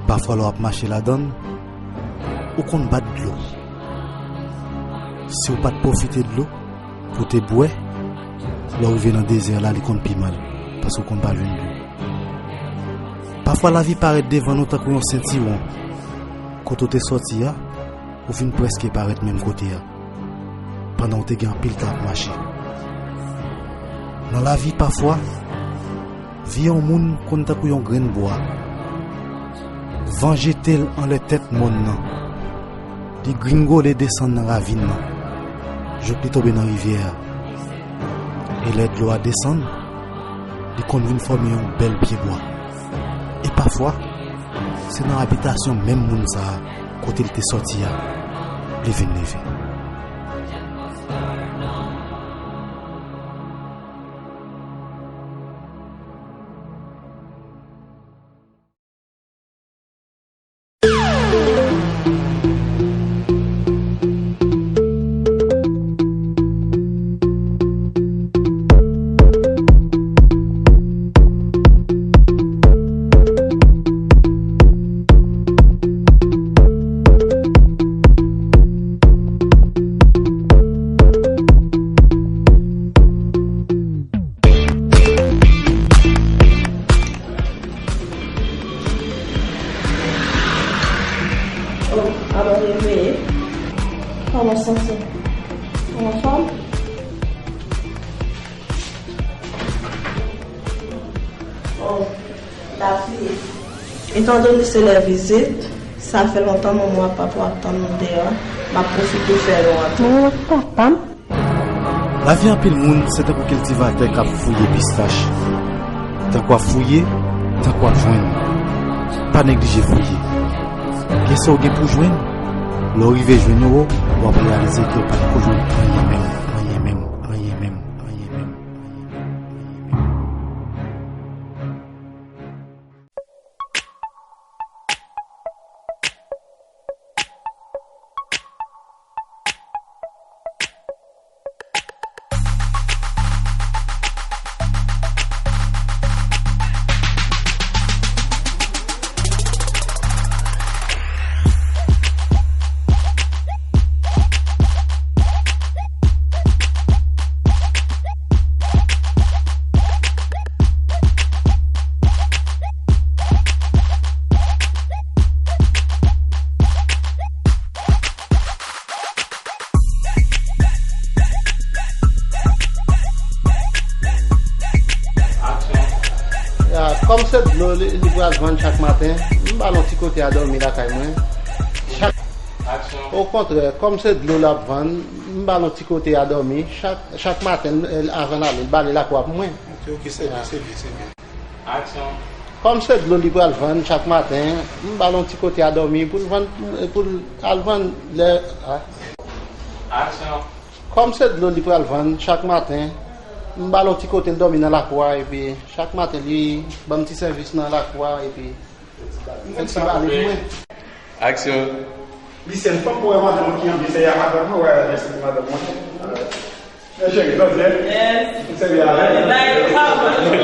Pafwa lè w ap mache ladan l, ou konn bat dlo. Si w pa t pwofite dlo pou w te bwè, lè w rive nan dezè la, li konn pi mal, paske w konn pa jwenn dlo. Pafwa lavi parèt devan nou tankou yon sentiwon. Kote w te sòti a, ou vin prèske parèt menm kote a, pandan w te gen anpil tan ap mache. Nan lavi, pafwa, vi yon moun konn tankou yon grenn bwa. Van jete l anlè tèt mòn nan. Li gringole desann nan ravin nan, jouk li tonbe nan rivyè a. E lè dlo a desann, li konn vin fòme yon bèl pyebwa. E pafwa, se nan abitasyon menm moun sa a, kote l te sòti a, li vin leve. Oh, alò, reveye. Kòman w santi? Ou anfòm? Oh, la fini. Etandone se lè vizit, sa fè lontan manman ak papa w ap tann nou deyò, m ap pwofite fè nou antre. Manman ak papa m? Lavi anpil moun se tankou kiltivatè k ap fouye pistach. Tankou w ap fouye, tankou w ap jwenn. Pa neglije fouye. Gen sa w gen pou w jwenn, lè w rive jwenn yo, w ap reyalize ke w pa t ko jwenn anyen menm, anyen menm, anyen menm, anyen menm, anyen menm, anyen menm. Ya, kòm se dlo li, li pral vann chak maten, m ba l yon ti kote a dòmi lakay mwen. Chak, okontrè, kòm se dlo l ap vann, m ba l yon ti kote a dòmi. Chak, chak maten, l, avan l ale, l bale lakou a pou mwen. Ok, ok, se byen, se byen, se byen. Aksyon. Kòm se dlo li pral vann chak maten, m ba l yon ti kote a dòmi pou l vann, pou l al vann lè, a. Aksyon. Kòm se dlo li pral vann chak maten, m ba l yon ti kote l dòmi nan lakou a, epi chak maten li ban m ti sèvis nan lakou a, epi fè ti bale pou mwen. Aksyon. Listen, fòk mwen wè madanm mwen ki anvi sèvi ak madanm mwen, wè, mèsi pou madanm mwen. Mwen cheri, sa w di? Yes. Ou sèvi avè l? Mwen bay yo pa mwen.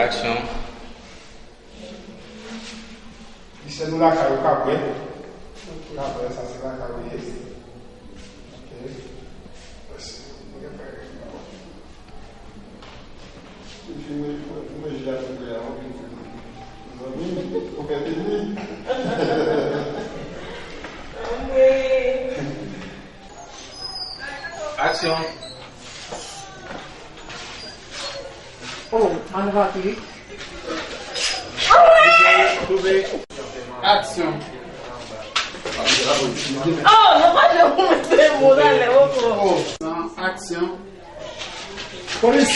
Aksyon. Listen, nou lakay ou, Kabwè. Kabwè, sa se lakay ou ye. Ok. Mèsi. Mwen gen fè. Ou fin mwen, mwen, mwen jwe a tou prè a, ou fin fè. Zanmi, ou fè fini. Aksyon. Oh, Mann Patrick. Aksyon. Oh, non, pa jan pou mete mo nan lè, poko. Aksyon. Polis!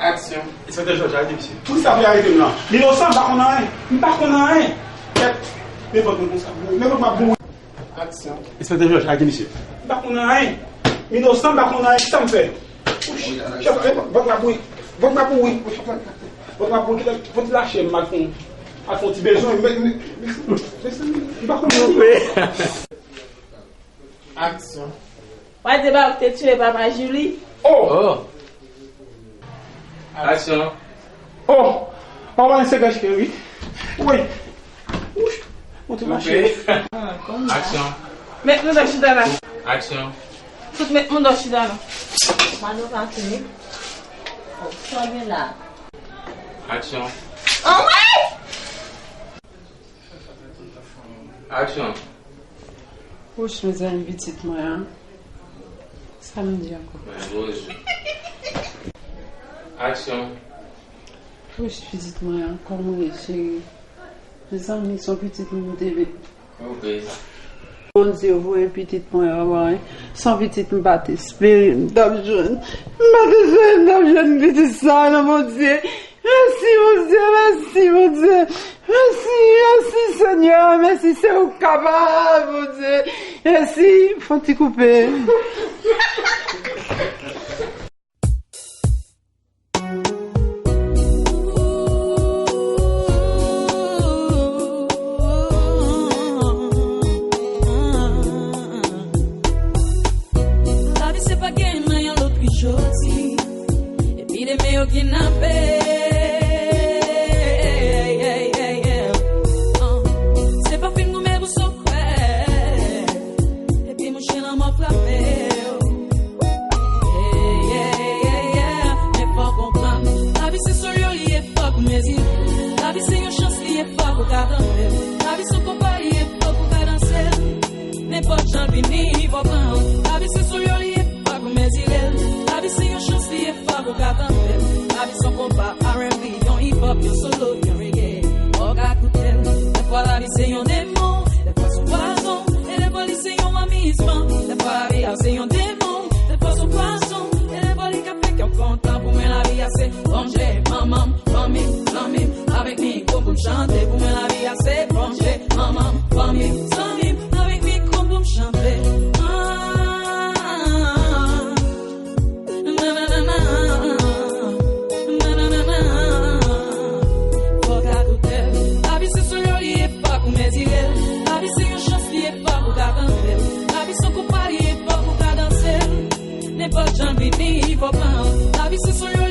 Aksyon. Enspektè Jòj, arete misye. Poukisa pou arete m la? M inosan, m pa konn anyen. M pa konn anyen. Kèt, men vant mwen konsa. Men vant m ap bouri. Aksyon. Enspektè Jòj, arete misye. M pa konn anyen. M inosan, m pa konn anyen. Kisa m fè? Chèf, men vant m ap bouri. Vant m ap bouri. Vant m ap bouri. Kite, vant lache m al fè, al fè yon ti bezwen. Men, men, men, men, m pa konn anyen. Aksyon. Wa di ba ou te tiye papa Julie. Oh! Oh! Aksyon. Oh! Papa se gaj ke wi. Wi. Ouch. Mwen te mache. Aksyon. Met nou nan chita la. Aksyon. Tout met moun nan chita la. Mano pa fini. Oh, sa gen la. Aksyon. Oh, wi! Aksyon. Wouch, mezanmi, pitit mwen an. Sa m di ankò? Mwen, Rosie. Aksyon. Wouch, pitit mwen an, kòman w ye, cheri? Mezanmi, se yon pitit m te vin. Ok. Bondye voye pitit mwen an ban mwen. San pitit m pa t espere m t ap jwenn. M pa t espere m t ap jwenn pitit sa a, non, Bondye. Mèsi, Bondye, mèsi, Bondye. Mèsi, mèsi, Senyè, mèsi, se ou k kapab, Bondye. Mèsi, fon ti koupe. Lavi se pa gen anyen lòt ki jodi. Epi demen yo kidnape. Se pa fim goumen pou sa w kwè. Epi mouche lanmò frape w. Men fò w konprann, lavi se sou yo li ye, fòk ou mezi. Lavi se yon chans li ye, fòk ou ka tante l. Lavi se yon konpa li ye, fòk ou ka danse l. Nenpòt jan l vini, fò w pran l. Lavi se sou yo li ye, fòk ou mezire l. Lavi se yon chans li ye, fòk ou ka tante l. Lavi se yon konpa R and B, yon hip hop, yon solo, yon reggae. Fò w ka koute l. Dèfwa lavi se yon demon, dèfwa se yon pwazon, e dèfwa li se yon amizman. Dèfwa lavi a se yon demon, dèfwa se yon pwazon, e dèfwa li ka fè kè w kontan. Pou mwen lavi a se bonje, manman m, fanmi m, zanmi m, avèk mikwo pou m chante. Pou mwen lavi a se bonje, manman m, fanmi m, zanmi m, avèk mikwo pou m chante. Ah, nananana, nananana. Fò w ka koute l. Lavi se sou yo li ye, fòk ou mezire l. Lavi se yon chans li ye, fòk ou ka tante l. Lavi se yon konpa li ye, fòk ou ka danse l. Nenpòt jan l vini, fò w pran l. Lavi se sou yo